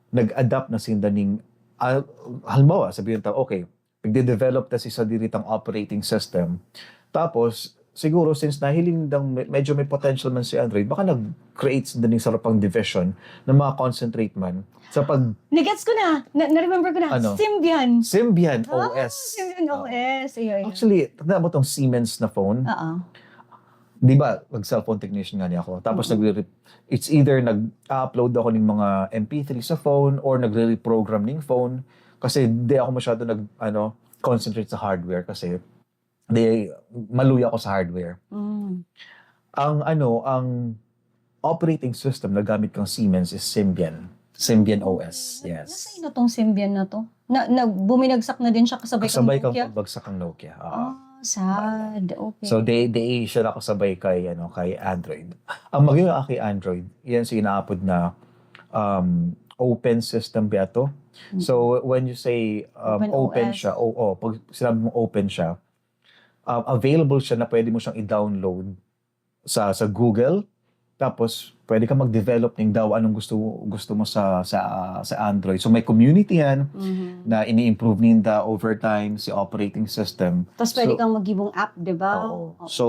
nag-adapt na sinda ning, ah, halimbawa, sabihin ta, okay, nagde-develop ta si sadiritang operating system. Tapos, siguro, since nahiling nindang me- medyo may potential man si Android, baka nag-create sinda ning sarapang division na makakonsentrate man sa pag... Nagets ko na. Na, na-remember ko na. Ano? Symbian. Symbian Ah, O S. Symbian Oo. O S. Iyo, iyo. Actually, tanda mo tong Siemens na phone? Oo. Di ba, mag-cellphone technician nga niya ako. Tapos, Mm-mm. nagre- it's either nag-upload ako ng mga M P three sa phone or nagre-reprogram ng phone. Kasi di ako masyado nag, ano, concentrate sa hardware kasi di, maluya ako sa hardware. Mm. Ang, ano, ang operating system na gamit kang Siemens is Symbian. Symbian O S, yes. Nasa ino tong Symbian na to? Na, na, buminagsak na din siya kasabay, Kasabay kang kang Nokia? Pagbagsak ng Nokia. Oo. Ah, sad. Okay. So they they siya nakasabay kay ano, kay Android. Ang maging kay Android, yan si inaapod na um, open system ba to? Mm. So when you say um, Open open O S. Siya, oo, pag sinabi mong open siya, um, available siya na pwede mo siyang i-download sa sa Google. Tapos pwede ka mag-develop ng daw anong gusto gusto mo sa sa sa Android. So may community yan Mhm. na ini-improve ninda over time si operating system. Tapos pwede So, kang maggibong app, di ba? Oo. So,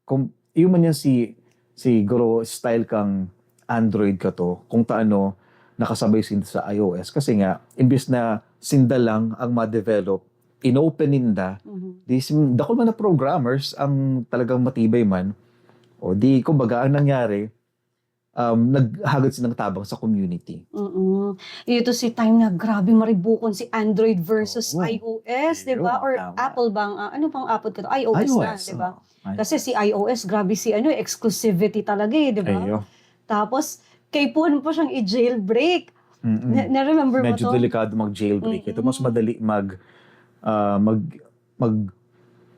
kung yun man yan si, siguro style kang Android ka to, kung taano nakasabay sinda sa iOS. Kasi nga, imbis na sinda lang ang ma-develop, inopen ninda, Mhm. di sim, dakul man na programmers ang talagang matibay man. O di, kumbaga, ang nangyari, um, naghagad silang tabang sa community. Mm. Ito si time na grabe maribukon si Android versus Oo. iOS, di Ayun, ba? Or tama. Apple bang, ah, ano bang apod ka to? iOS na, iOS, di ba? oo. iOS. Kasi si iOS, grabe si ano, exclusivity talaga eh, di ba? Ayo. Tapos, kaipuhan pa siyang i-jailbreak. Mm-mm. Na, na-remember mo Medyo to? Delikado mag-jailbreak. Ito, mas Mm-mm. madali mag, ah, mag, mag,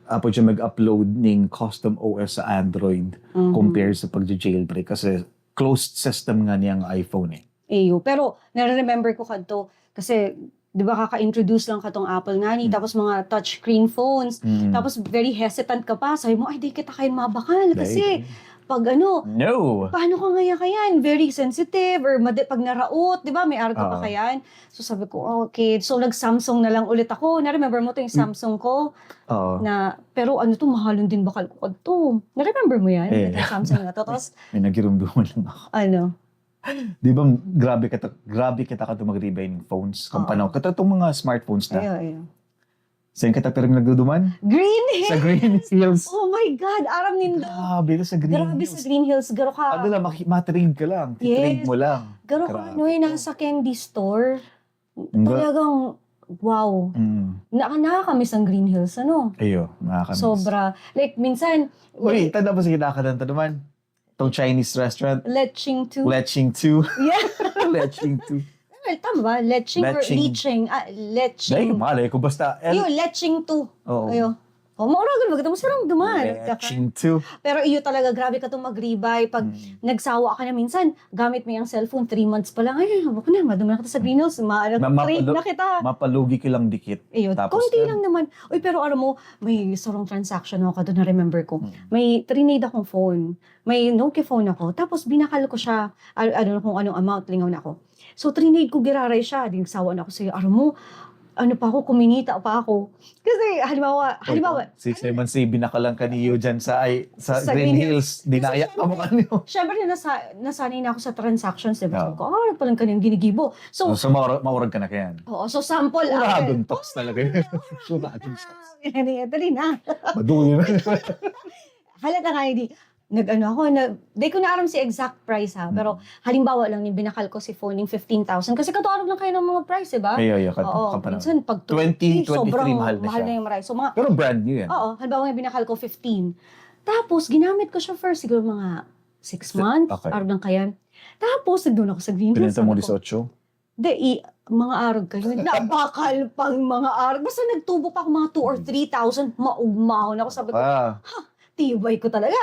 apo siya mag-upload ng custom O S sa Android Mhm. compare sa pag-jailbreak kasi closed system nga niyang iPhone eh. Iyo. Pero, nare-remember ko kadto, kasi, di ba, kaka-introduce lang katong Apple ngani, Mm. tapos mga touchscreen phones, Mm. tapos very hesitant ka pa, sabi mo, "Ay, di kita kayan mabakal," kasi, Dahil- pag ano, No! paano ka ngaya kayan? Very sensitive, or madi- pag naraot, di ba, may arog ka pa Oo. kayan. So sabi ko, "Okay." So nag-Samsung na lang ulit ako. Na-remember mo to yung Mm. Samsung ko? Oo. Na, pero ano to, mahalon din bakal ko kadto. Na-remember mo yan? Eh. Itong Samsung na to. Tapos, May nagirumduman lang ako. ano? Di ba, grabe kita, grabe kita kadto mag-rebay ng phones. Kung Oo. panahon, kadto itong mga smartphones na. Ayo, ayo. Saan kita pero nagduduman? Green Hills! Sa Green Hills. Oh my God! Aram nindo! Grabe, ito sa Green Grabe Hills. sa Green Hills. Garo ka. Ano lang, maki- matrade ka lang. Titrade Yes. mo lang. Garo ka, Grabe ano eh, to. nasa candy store. Nga- Talagang, wow. Mm. Na, nakakamiss ang Green Hills, ano? Ayo, nakakamiss. Sobra. Like, minsan, Uy, tanda mo sa kinakanan ta naman? Itong Chinese restaurant. Leching two. Leching two. Yeah. Leching two. Well, tama ba? Leching or Leching. Liching? Ah, Leching. Dahil malay ko, basta L- Yung Leching two. Oo. Ayo. O, mauragan, maganda mo sarang duman. Leching two. Pero iyo talaga, grabe ka itong mag-rebay. Pag Mm. nagsawa ka na minsan, gamit mo yung cellphone, three months pa lang, ay, hawak na, maduman na kita sa Green Hills, ma-, Ma- trade mapalo- na kita. Mapalugi ka lang dikit. Iyo, Tapos konti yan. lang naman. Uy, pero alam mo, may sarong transaction ako kadto na-remember ko. Mm. May trinade akong phone. May Nokia phone ako. Tapos binakal ko siya. Al- ano, kung anong amount, lingaw na ako. So, trinade ko giraray siya. Di nagsawa na ako sa'yo. Aram mo, ano pa ako, kuminita pa ako. Kasi, halimbawa, halimbawa, Si Simon C, binakalan ka niyo dyan sa, ay, sa, Sa Green Green Hills. Kasi Dinaya ka mo syempre, kanyo. syempre, nasa, nasanay na ako sa transactions, diba? Oo. Sabi ko, ah, palang kanyang ginigibo. So, So, so maurag, maurag ka na kayan. oo, so sample. Uragon ah, talks talaga yun. Uragon talks. Yan, yan, dali na. Maduyo na. Halata nga, hindi. Nag-ano ako, na, di ko na aram si exact price ha, pero Mm. halimbawa lang yung binakal ko si phone yung fifteen thousand. Kasi katuarog lang kayo ng mga price, diba? Ay, ay, ay, Oo, kapan- minsan pag twenty, sobrang twenty-three, mahal na mahal siya. na yung price. So, mga, Pero brand new yan. Oo, halimbawa nga binakal ko fifteen. Tapos, ginamit ko siya for siguro mga six Si- months, okay. arog lang kayan. Tapos, nagdoon ako sa Green Hills, Pinenta mo sabi ko, dieciocho? Di, i, mga arog kayo. Nabakal pang mga arog. Basta nagtubo pa ako mga two or three thousand, maugmahon ako. Sabi ko, Ah, tibay ko talaga.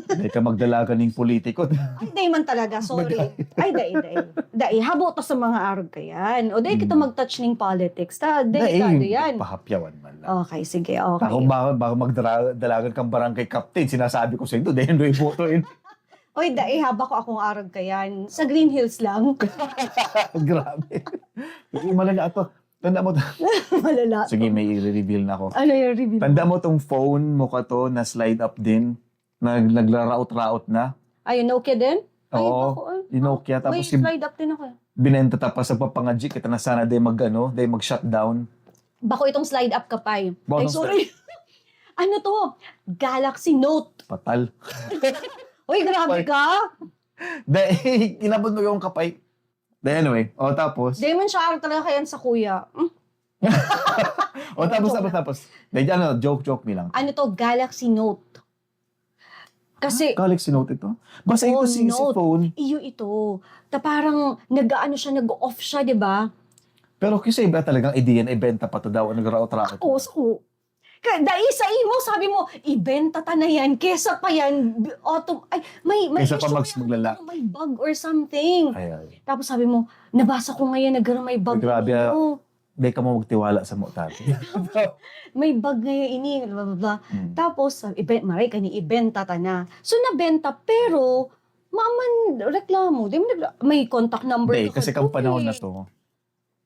Hindi ka magdalagan ng politiko. Ay, di man talaga, sorry. Ay, dai, dai. Dai, habo to sa mga arog kayan. O dai kita Hmm. mag-touch ning politics, ta? Dai, Dai, kado yan. Pahapyawan man lang. Okay, sige, okay. Ako ba, baka magdalagan kang barangay captain, sinasabi ko sa inyo, dahil may boto yun. Oy, dai, haba ko akong arog kayan. Sa Green Hills lang. Grabe. Yung malala to. Tanda mo to. Malala. Sige, may i-reveal na ako. Ano yung reveal? Tanda mo tong phone mo ka to na slide up din? Na naglaraot-raot na? Ayun, Nokia din? Ay, Oo. bako, ah. Yung Nokia, May tapos yung slide up din ako. binenta tapos nagpapangadji kita na sana din mag ano, din mag-shutdown. Bako itong slide up ka pa eh. Bako Ay, itong sorry. Ano to? Galaxy Note. Patal. Uy, grabe Ay. ka. Dahil, inabot mo yung kapay. Then anyway, o tapos, Di man siya arog talaga kayan sa kuya. Hmm? o tapos, Joke tapos, lang. tapos. Then ano, joke, joke nilang. Ano to? Galaxy Note. Kasi, Galaxy Note ito? Basta Oo, ito si, si Note. Phone. Iyo ito. Ta parang nag-ano siya, nag-off siya, di ba? Pero kasi iba talagang ideya na ibenta pa to daw, nagraot-raot. Oo, so, ka, dai sa imo, sabi mo, ibenta ta na yan, kesa pa yan, bi- auto, ay, may, may Kesa pa issue mas kaya maglala. May bug or something. Ay, ay. Tapos sabi mo, nabasa ko ngayon, nagkaroon may bug. Grabe, ah. Oo. Di ka mo magtiwala sa mo, tabi. May bug ngayon ini, blah, blah, blah. Mm. Tapos, sabi, ibe- maray ka ni, ibenta ta na. So, nabenta, pero, maaman reklamo. Di mo nagla- may contact number Hindi, ka kasi kadto kang panahon eh. na to,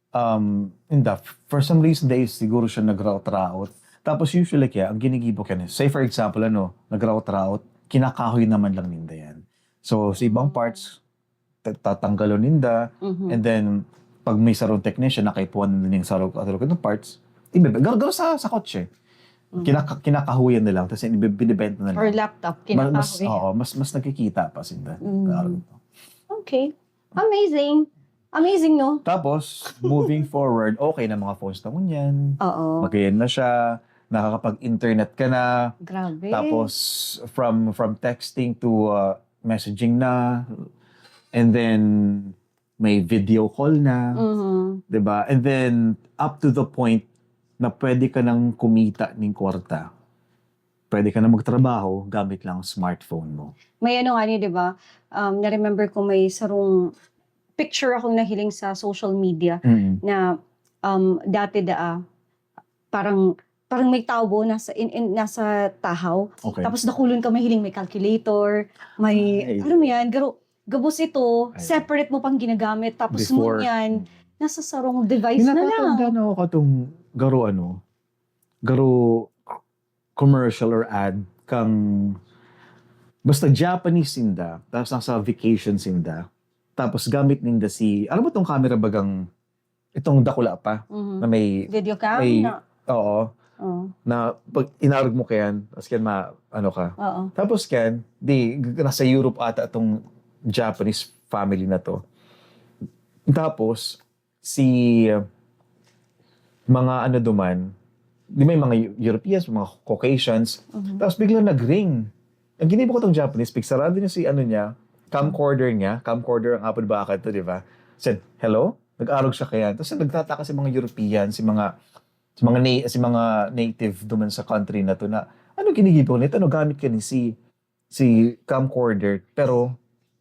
um, inda, for some reason, they siguro siya nagraot-raot. Tapos usually kaya, ang ginigibo ka niya, say for example, ano, nagraot-raot, kinakahoy naman lang ninda yan. So, sa ibang Mm. parts, ta- tatanggalon ninda, Mhm. and then, pag may sarong technician, nakaipuan na yung sarong, sarong ng parts, ibe- garo, garo sa, sa kotse. Mhm. Kinaka, kinakahuyan na lang, tapos ibe- binibenta na lang. Or laptop, Mas, mas, kinakahoy. Oo, mas, mas nakikita pa sinda. Mm. Araw ito. Okay. Amazing. Amazing, no? Tapos, moving forward, okay na mga phones na ngunyan. Oo. Magayon na siya, nakakapag-internet ka na. Grabe. Tapos, from from texting to uh, messaging na. And then, may video call na. Mhm. 'Di ba? And then, up to the point na pwede ka nang kumita ng kwarta. Pwede ka na magtrabaho gamit lang ang smartphone mo. May ano nga ni, di ba? Um, na-remember ko may sarong picture akong nahiling sa social media Mm. na um, dati daa, parang parang may tao nasa in, in, nasa tahaw. Okay. Tapos dakulon ka mahiling may calculator, may Ay. ano mo yan, garo, gabos ito, Ay. Separate mo pang ginagamit. Tapos Before. Ngunyan, Mm. nasa sarong device na lang. Nakatanda na ako katong garo ano, garo commercial or ad kang basta Japanese sinda, tapos nasa vacation sinda, tapos gamit ninda si, ano ba tong camera bagang, itong dakula pa, Mhm. na may, Video cam? may, Na, oo, oh. Na pag inarog mo kayan, tapos kayan ma, ano ka. Oo. Tapos kayan, di, g- nasa Europe ata itong Japanese family na to. Tapos, si uh, mga ano duman, di may mga Eu- Europeans, mga Caucasians, Mhm. tapos biglang nag-ring. Ang ginibo ko tong Japanese, pigsarado niya si ano niya, camcorder niya, camcorder ang apod ba to, di ba? Said, "Hello?" Nag-arog siya kayan. Tapos nagtataka si mga European, si mga si mga na- si mga native duman sa country na to na ano ginigibo nito, ano gamit ka ni si si camcorder, pero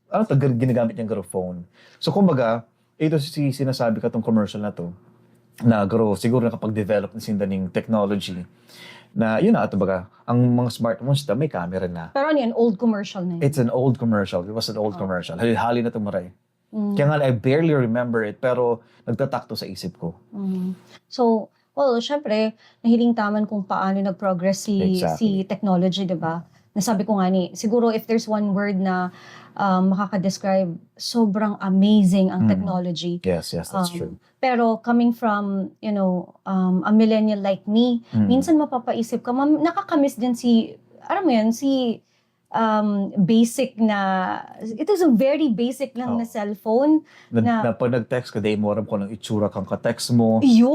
ano to, gin- ginagamit niyang garo phone. So kumbaga, ito si sinasabi katong commercial na to na garo siguro nakapag-develop na sinda ning technology na yun na ato baga ang mga smartphones ta may camera na. Pero ano yan? Old commercial na yun. It's an old commercial. It was an old Oh. commercial. Hali-hali na itong maray. Mm. Kaya nga, I barely remember it, pero nagtatakto sa isip ko. Mm. So, well, syempre, nahiling taman kung paano nag-progress si, Exactly. si technology, di ba? Nasabi ko nga ni, siguro if there's one word na um, makaka-describe, sobrang amazing ang Mm. Technology. Yes, yes, that's Um, true. Pero coming from, you know, um, a millennial like me, Mm. minsan mapapaisip ka, mam- nakakamiss din si, alam mo yan, si um, basic na, it is a very basic lang na Oh. cellphone. Na, na- na pag nag-text ka, di mo aram kung anong itsura kang ka-text mo. Iyo!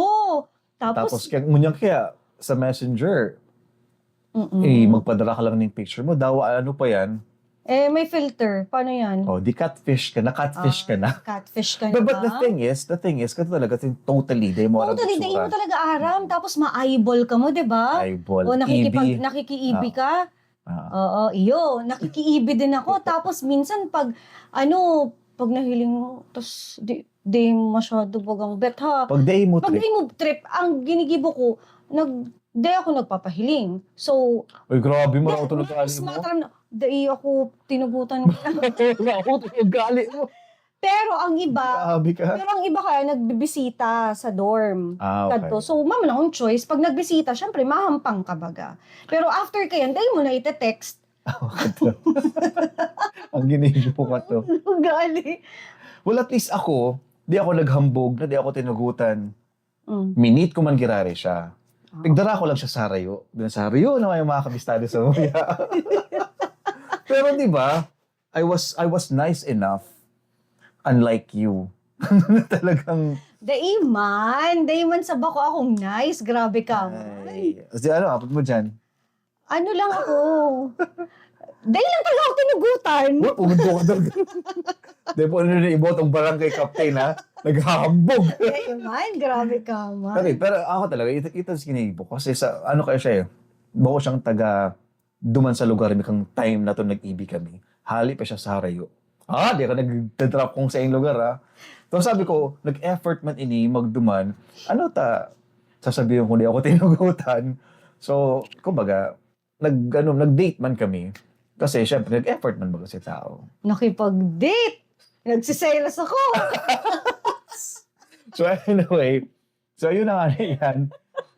Tapos, Tapos, kaya, ngunyan kaya, sa messenger, mm-mm. eh, magpadala ka lang ng picture mo, daw ano pa yan? Eh, may filter. Paano yan? Oh, di catfish ka na, catfish ka na. Catfish ka na But, but the ba? thing is, the thing is, kasi talaga, totally, di mo aram Totally, di mo itsura. Talaga aram. Tapos ma-eyeball ka mo, di ba? Eyeball, O nakikipag, ibi. nakikiibi Ah. ka. Ah. Oo, iyo, nakikiibi din ako. Tapos minsan pag, ano, pag nahiling mo, tapos di, di masyado bagang bet ha. Pag day mo Pag trip, day mo trip, ang ginigibo ko, nag, di ako nagpapahiling. So, uy, grabe mo, na- ako tulog mas mo. mataram na, dai ako tinugutan. Ako tulog gali mo. Pero ang iba, Grabe ka. pero ang iba kaya nagbibisita sa dorm. Ah, okay. Kadto. So, mama na akong choice. Pag nagbisita, syempre, mahampang ka baga. Pero after kayan, dai mo na ite-text. Ang ginigibo ko to. Gali. Well, at least ako, di ako naghambog na di ako tinugutan. Mm. Minit ko man girare siya. Ah. Pigdara ko lang siya sa harayo. Doon sa harayo na may mga kabistado sa mga. Pero di ba, I was I was nice enough, unlike you. Talagang, Dai man. Dai man sa bako akong nice. Grabe ka man. Ay, kasi ano, apod mo dyan? Ano lang ako? Dai lang talaga ako tinugutan. Uy, pumunta ka talaga. Di po ano na ibo tong barangay captain, ha? Naghahambog. Dai man. Grabe ka man. Pero, pero ako talaga, ito, ito sa kinibo ko. Kasi sa, ano kaya siya eh, bako siyang taga, duman sa lugar mi kang time na to nag-ibi kami. Hali pa siya sa harayo. Ah, di ka nagdadrop kung sa iyong lugar, ah. So sabi ko, nag-effort man ini magduman. Ano ta, sasabihin ko di ako tinugutan. So, kumbaga, nag, ano, nag-date man kami. Kasi, syempre, nag-effort man baga si tao. Nakipag-date. Nagsiselos ako. So, anyway, so, yun na nga na yan.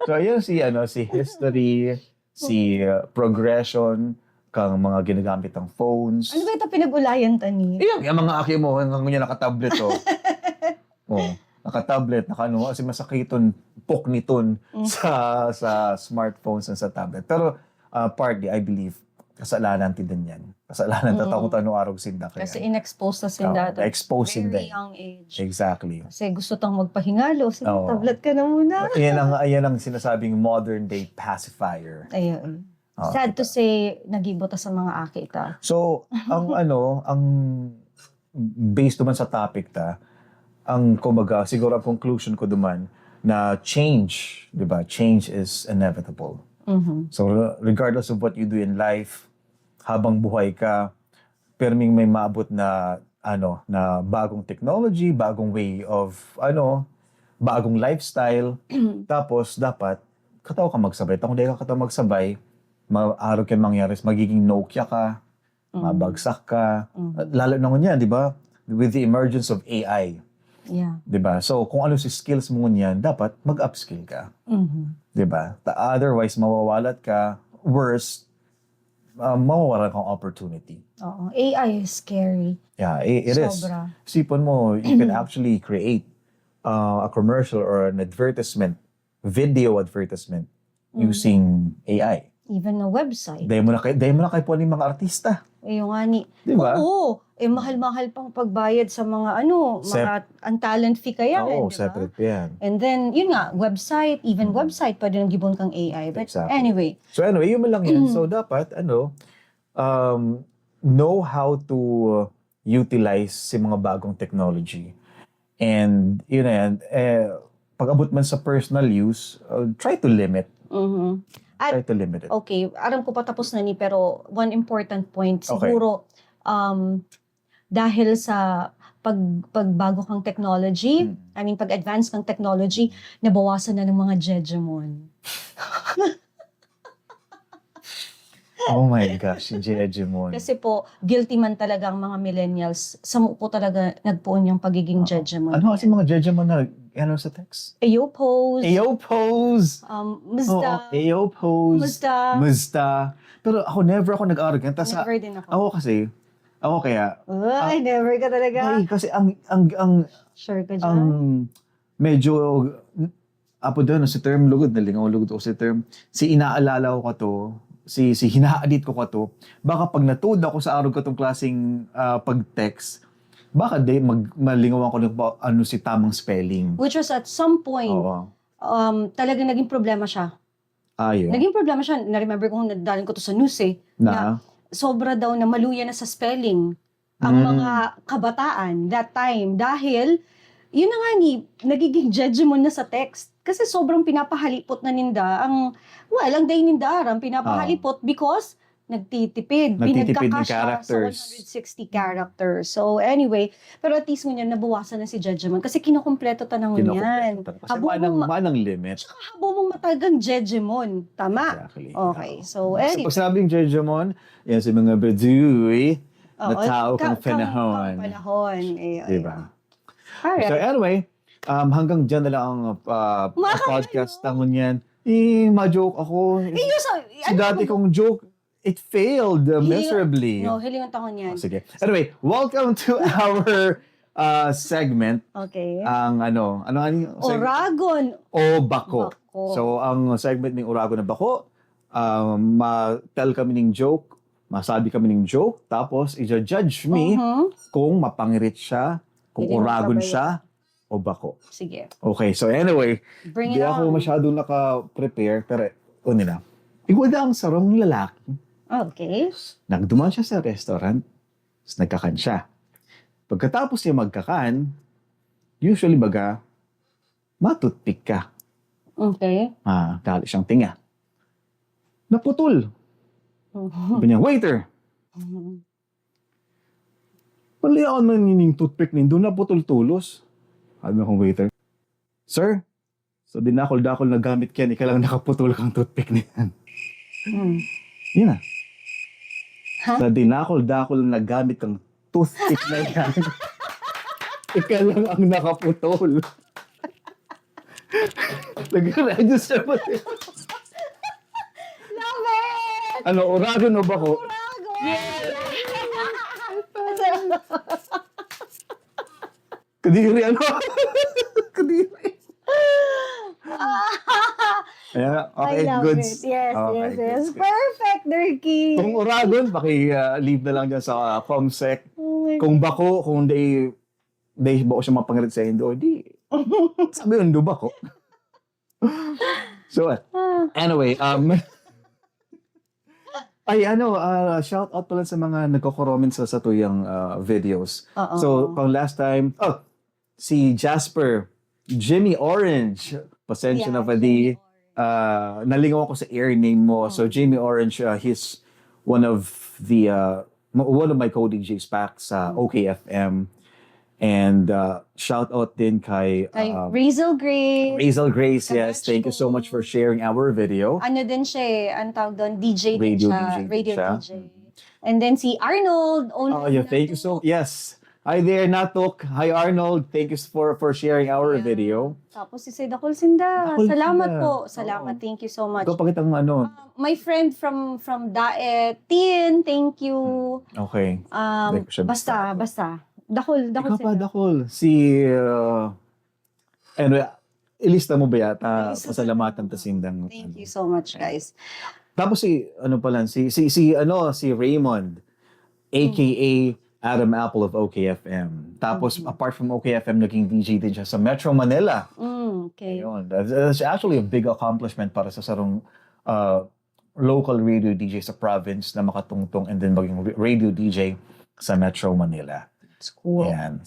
So, yun si, ano, si history, si uh, progression, kang mga ginagamit ng phones. Ano ba ito pinag-ulayan, Tani? Iyang, yung mga aki mo, hanggang niya nakatablet, oh. Oh, nakatablet, nakaano, kasi masakiton, pokniton Mm. sa sa smartphones and sa tablet. Pero uh, partly, I believe, kasalanan ti din yan. Kasalanan ta Mm. tawo ta no arog sinda kaya. Kasi in-expose ta sinda Oo, at a expose sinda very eh. Young age. Exactly. Kasi gusto tang magpahinga, "Lo, sige, Oo. tablet ka na muna." Ayan ang, ayan ang sinasabing modern day pacifier. Ayun. Oo, Sad to diba? Say, nagibo ta sa mga aki ta. So, ang ano, ang based naman sa topic ta, ang kumbaga, siguro ang conclusion ko duman na change, di ba? Change is inevitable. Mhm. So, re- regardless of what you do in life, habang buhay ka, perming may maabot na, ano, na bagong technology, bagong way of, ano, bagong lifestyle. Tapos, dapat, kataw ka magsabay. Kung di ka kataw magsabay, maarog ka mangyari, magiging Nokia ka, Mm. mabagsak ka. Mm. Lalo na ngunyan, di ba? With the emergence of A I. Yeah. Di ba? So, kung ano si skills mo ngunyan, dapat mag-upskill ka. Mhm. Di ba? Ta- Otherwise, mawawalat ka. Worse, uh, mawawalan kang opportunity. Oo. A I is scary. Yeah, i- it is. Sobra. Isipon mo, you can actually create uh, a commercial or an advertisement, video advertisement Mm. using A I. Even a website. Dahil mo na kay, dahil mo na kay po mga artista. Ayun nga ni. Di ba? Oo. Eh, mahal-mahal pang pagbayad sa mga ano, Sep- mga ang talent fee kaya, Oo, di ba? Separate pa yan. And then, yun nga, website, even Mm. website, pwede nang gibon kang A I. But Exactly. Anyway, So anyway, yun man lang yan. Mm. So dapat, ano, um, know how to utilize si mga bagong technology. And, yun na yan, eh, pag-abot man sa personal use, uh, try to limit. Mhm. At- Try to limit it. Okay, aram ko patapos na ni, pero one important point, Okay. siguro, um, dahil sa pag, pagbago kang technology, Mm. I mean, pag-advance kang technology, nabawasan na ng mga jejemon. Oh my gosh, si Jejemon. Kasi po, guilty man talaga ang mga millennials. Sa po talaga nagpoon yung pagiging Oo. jejemon. Ano kasi mga Jejemon na ano sa text? Ayo pose. Ayo pose! Um, musta? Oo, ayo pose. Musta? Musta? Pero ako, never ako nag-arrogant. Tas sa, Never din ako. ako kasi, ako kaya, Ay, never ka talaga. ay, kasi ang, ang, ang, Sure ka dyan? ang medyo, apo doon, si term lugod, nalingaw lugod ako si term, si inaalala ko ka to, si, si hinahadit ko ka to, baka pag natuod ako sa arog katong klaseng ah, pag-text, baka di, mag, malingawan ko na ba, ano si tamang spelling. Which was at some point, Oo. um, talagang naging problema siya. Ah, yun. Naging problema siya. Na-remember ko, nadalin ko to sa news eh. Na, Sobra daw na maluya na sa spelling ang Mm. mga kabataan that time dahil yun na nga ni nagiging jejemon na sa text kasi sobrang pinapahalipot na ninda ang, well, ang day ninda aram pinapahalipot because nagtitipid, Nagtitipid ng pinagkakasya sa characters. one hundred sixty characters. So anyway, pero at least ngunyan nabawasan na si jejemon kasi kinukumpleto ta na ngunyan. Kinukumpleto ta. Kasi Habo manang, mong ma- manang limit. Tsaka habo mong matagang jejemon. Tama? Exactly. Okay. Oo. So, Kasi anyway. pag sinabing jejemon, yan si mga baduy na Oo, tao ka- kang kang- panahon. kang panahon. Eh, Diba? Alright. So anyway, um, hanggang dyan na lang ang uh, Mga podcast kayo. Tangon yan. Eh, ma-joke ako. Eh, yun sa, Si dati kong joke, it failed uh, Hiling- miserably. No, hilingon tangon yan. Oh, sige. Anyway, welcome to our uh, segment. Okay. Ang ano, ano nga yung segment? Oragon. O bako. Bako. So, ang segment ng Oragon na Bako, um, ma-tell kami ng joke, masabi kami ng joke, tapos i-judge me Mhm. kung mapangirit siya, kung Hindi oragon magpabaya. siya, o bako. Sige. Okay, so anyway, Bring di it ako on. masyadong naka-prepare, pero uni na. Igwa daw ang sarong lalaki. Okay. Nagduman siya sa restaurant, tapos nagkakan siya. Pagkatapos niya magkakan, usually baga, matutpik ka. Okay. Ah, dali siyang tinga. Naputol. Mhm. Sabi niya, "Waiter, Mhm. paliyaon man nining toothpick nindo, naputol tolos." Sabi ng waiter, "Sir, sa dinakol-dakol na gamit ko yan, ika lang nakaputol kang toothpick na yan." Mm. Yun na. Ha? Sa dinakol-dakol na gamit kang toothpick na yan, ika lang ang nakaputol. Nag-register pa siya. Love it! Ano, oragon o bako? Oragon! Kadiri, ano? Kadiri. Ah, Ayan, okay, I love goods. It. Yes, Okay, yes, yes. goods, goods. Perfect. Derky. Kung Oragon, paki-leave na lang dyan sa uh, Comsec. Oh my Kung bako, kung they, they bako siya mapangarit sa Indo, di, sabi yun, do bako. So, uh, Ah, anyway, um, ay ano, uh, shout out pala sa mga nagko-comment sa satuyang uh, videos. Oo. So, kung last time, oh, si Jasper, Jimmy Orange, pasensya na Yeah, padi, uh, nalingaw ako sa air name mo. So, Jimmy Orange, uh, he's one of the, uh, mo- one of my co-D Js back sa O K F M. And uh, shout out din kay Kay uh, Razel Grace. Razel Grace. Yes, thank you so much for sharing our video. Ano din siya eh, ang tawag doon, D J din Radio siya, D J din radio siya. D J. And then si Arnold, owner Oh, yeah, ng thank you so Yes. Hi there, Natok. Hi, Arnold. Thank you for for sharing our Yeah. video. Tapos si Sir Dakol Sinda. Dakol Salamat Sinda. po. Salamat. Oo. Thank you so much. Ikaw, pakita mo ano. Uh, my friend from from Daet, Tin, thank you. Okay. Um, Hindi ko siya basta, basta. basta. Dakol, Dakol Ikaw pa, Sinda. Dakol. Si, uh, anyway, ilista mo ba yata? Ilista. Pasalamatan ta sindang. Thank you so much, guys. Tapos si, ano pala, si, si, si, ano, si Raymond, A K A Adam Apple of O K F M. Tapos, Mhm. apart from O K F M, naging D J din siya sa Metro Manila. Mm, okay. Ayun. That's, that's actually a big accomplishment para sa sarong uh, local radio D J sa province na makatungtong and then maging ra- radio D J sa Metro Manila. That's cool. Ayan.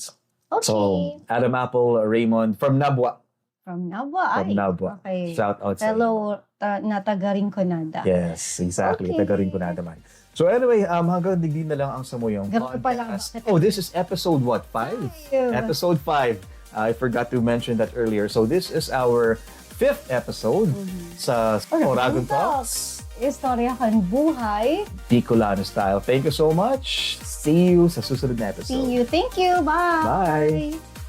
Okay. So, Adam Apple, Raymond, from Nabua. From Nabua. From Ay, Nabua. Okay. Shout out sa Fellow uh, na taga Rinconada. Yes, exactly. Okay. Taga Rinconada man. So anyway, um, hanggang digdi na lang ang samuyang Grabe pala, podcast. bakit? Oh, this is episode what? Five? Five. Episode five. I forgot to mention that earlier. So this is our fifth episode Mhm. sa Oragon Talks. Istorya kan buhay. Bicolano style. Thank you so much. See you sa susunod na episode. See you. Thank you. Bye. Bye.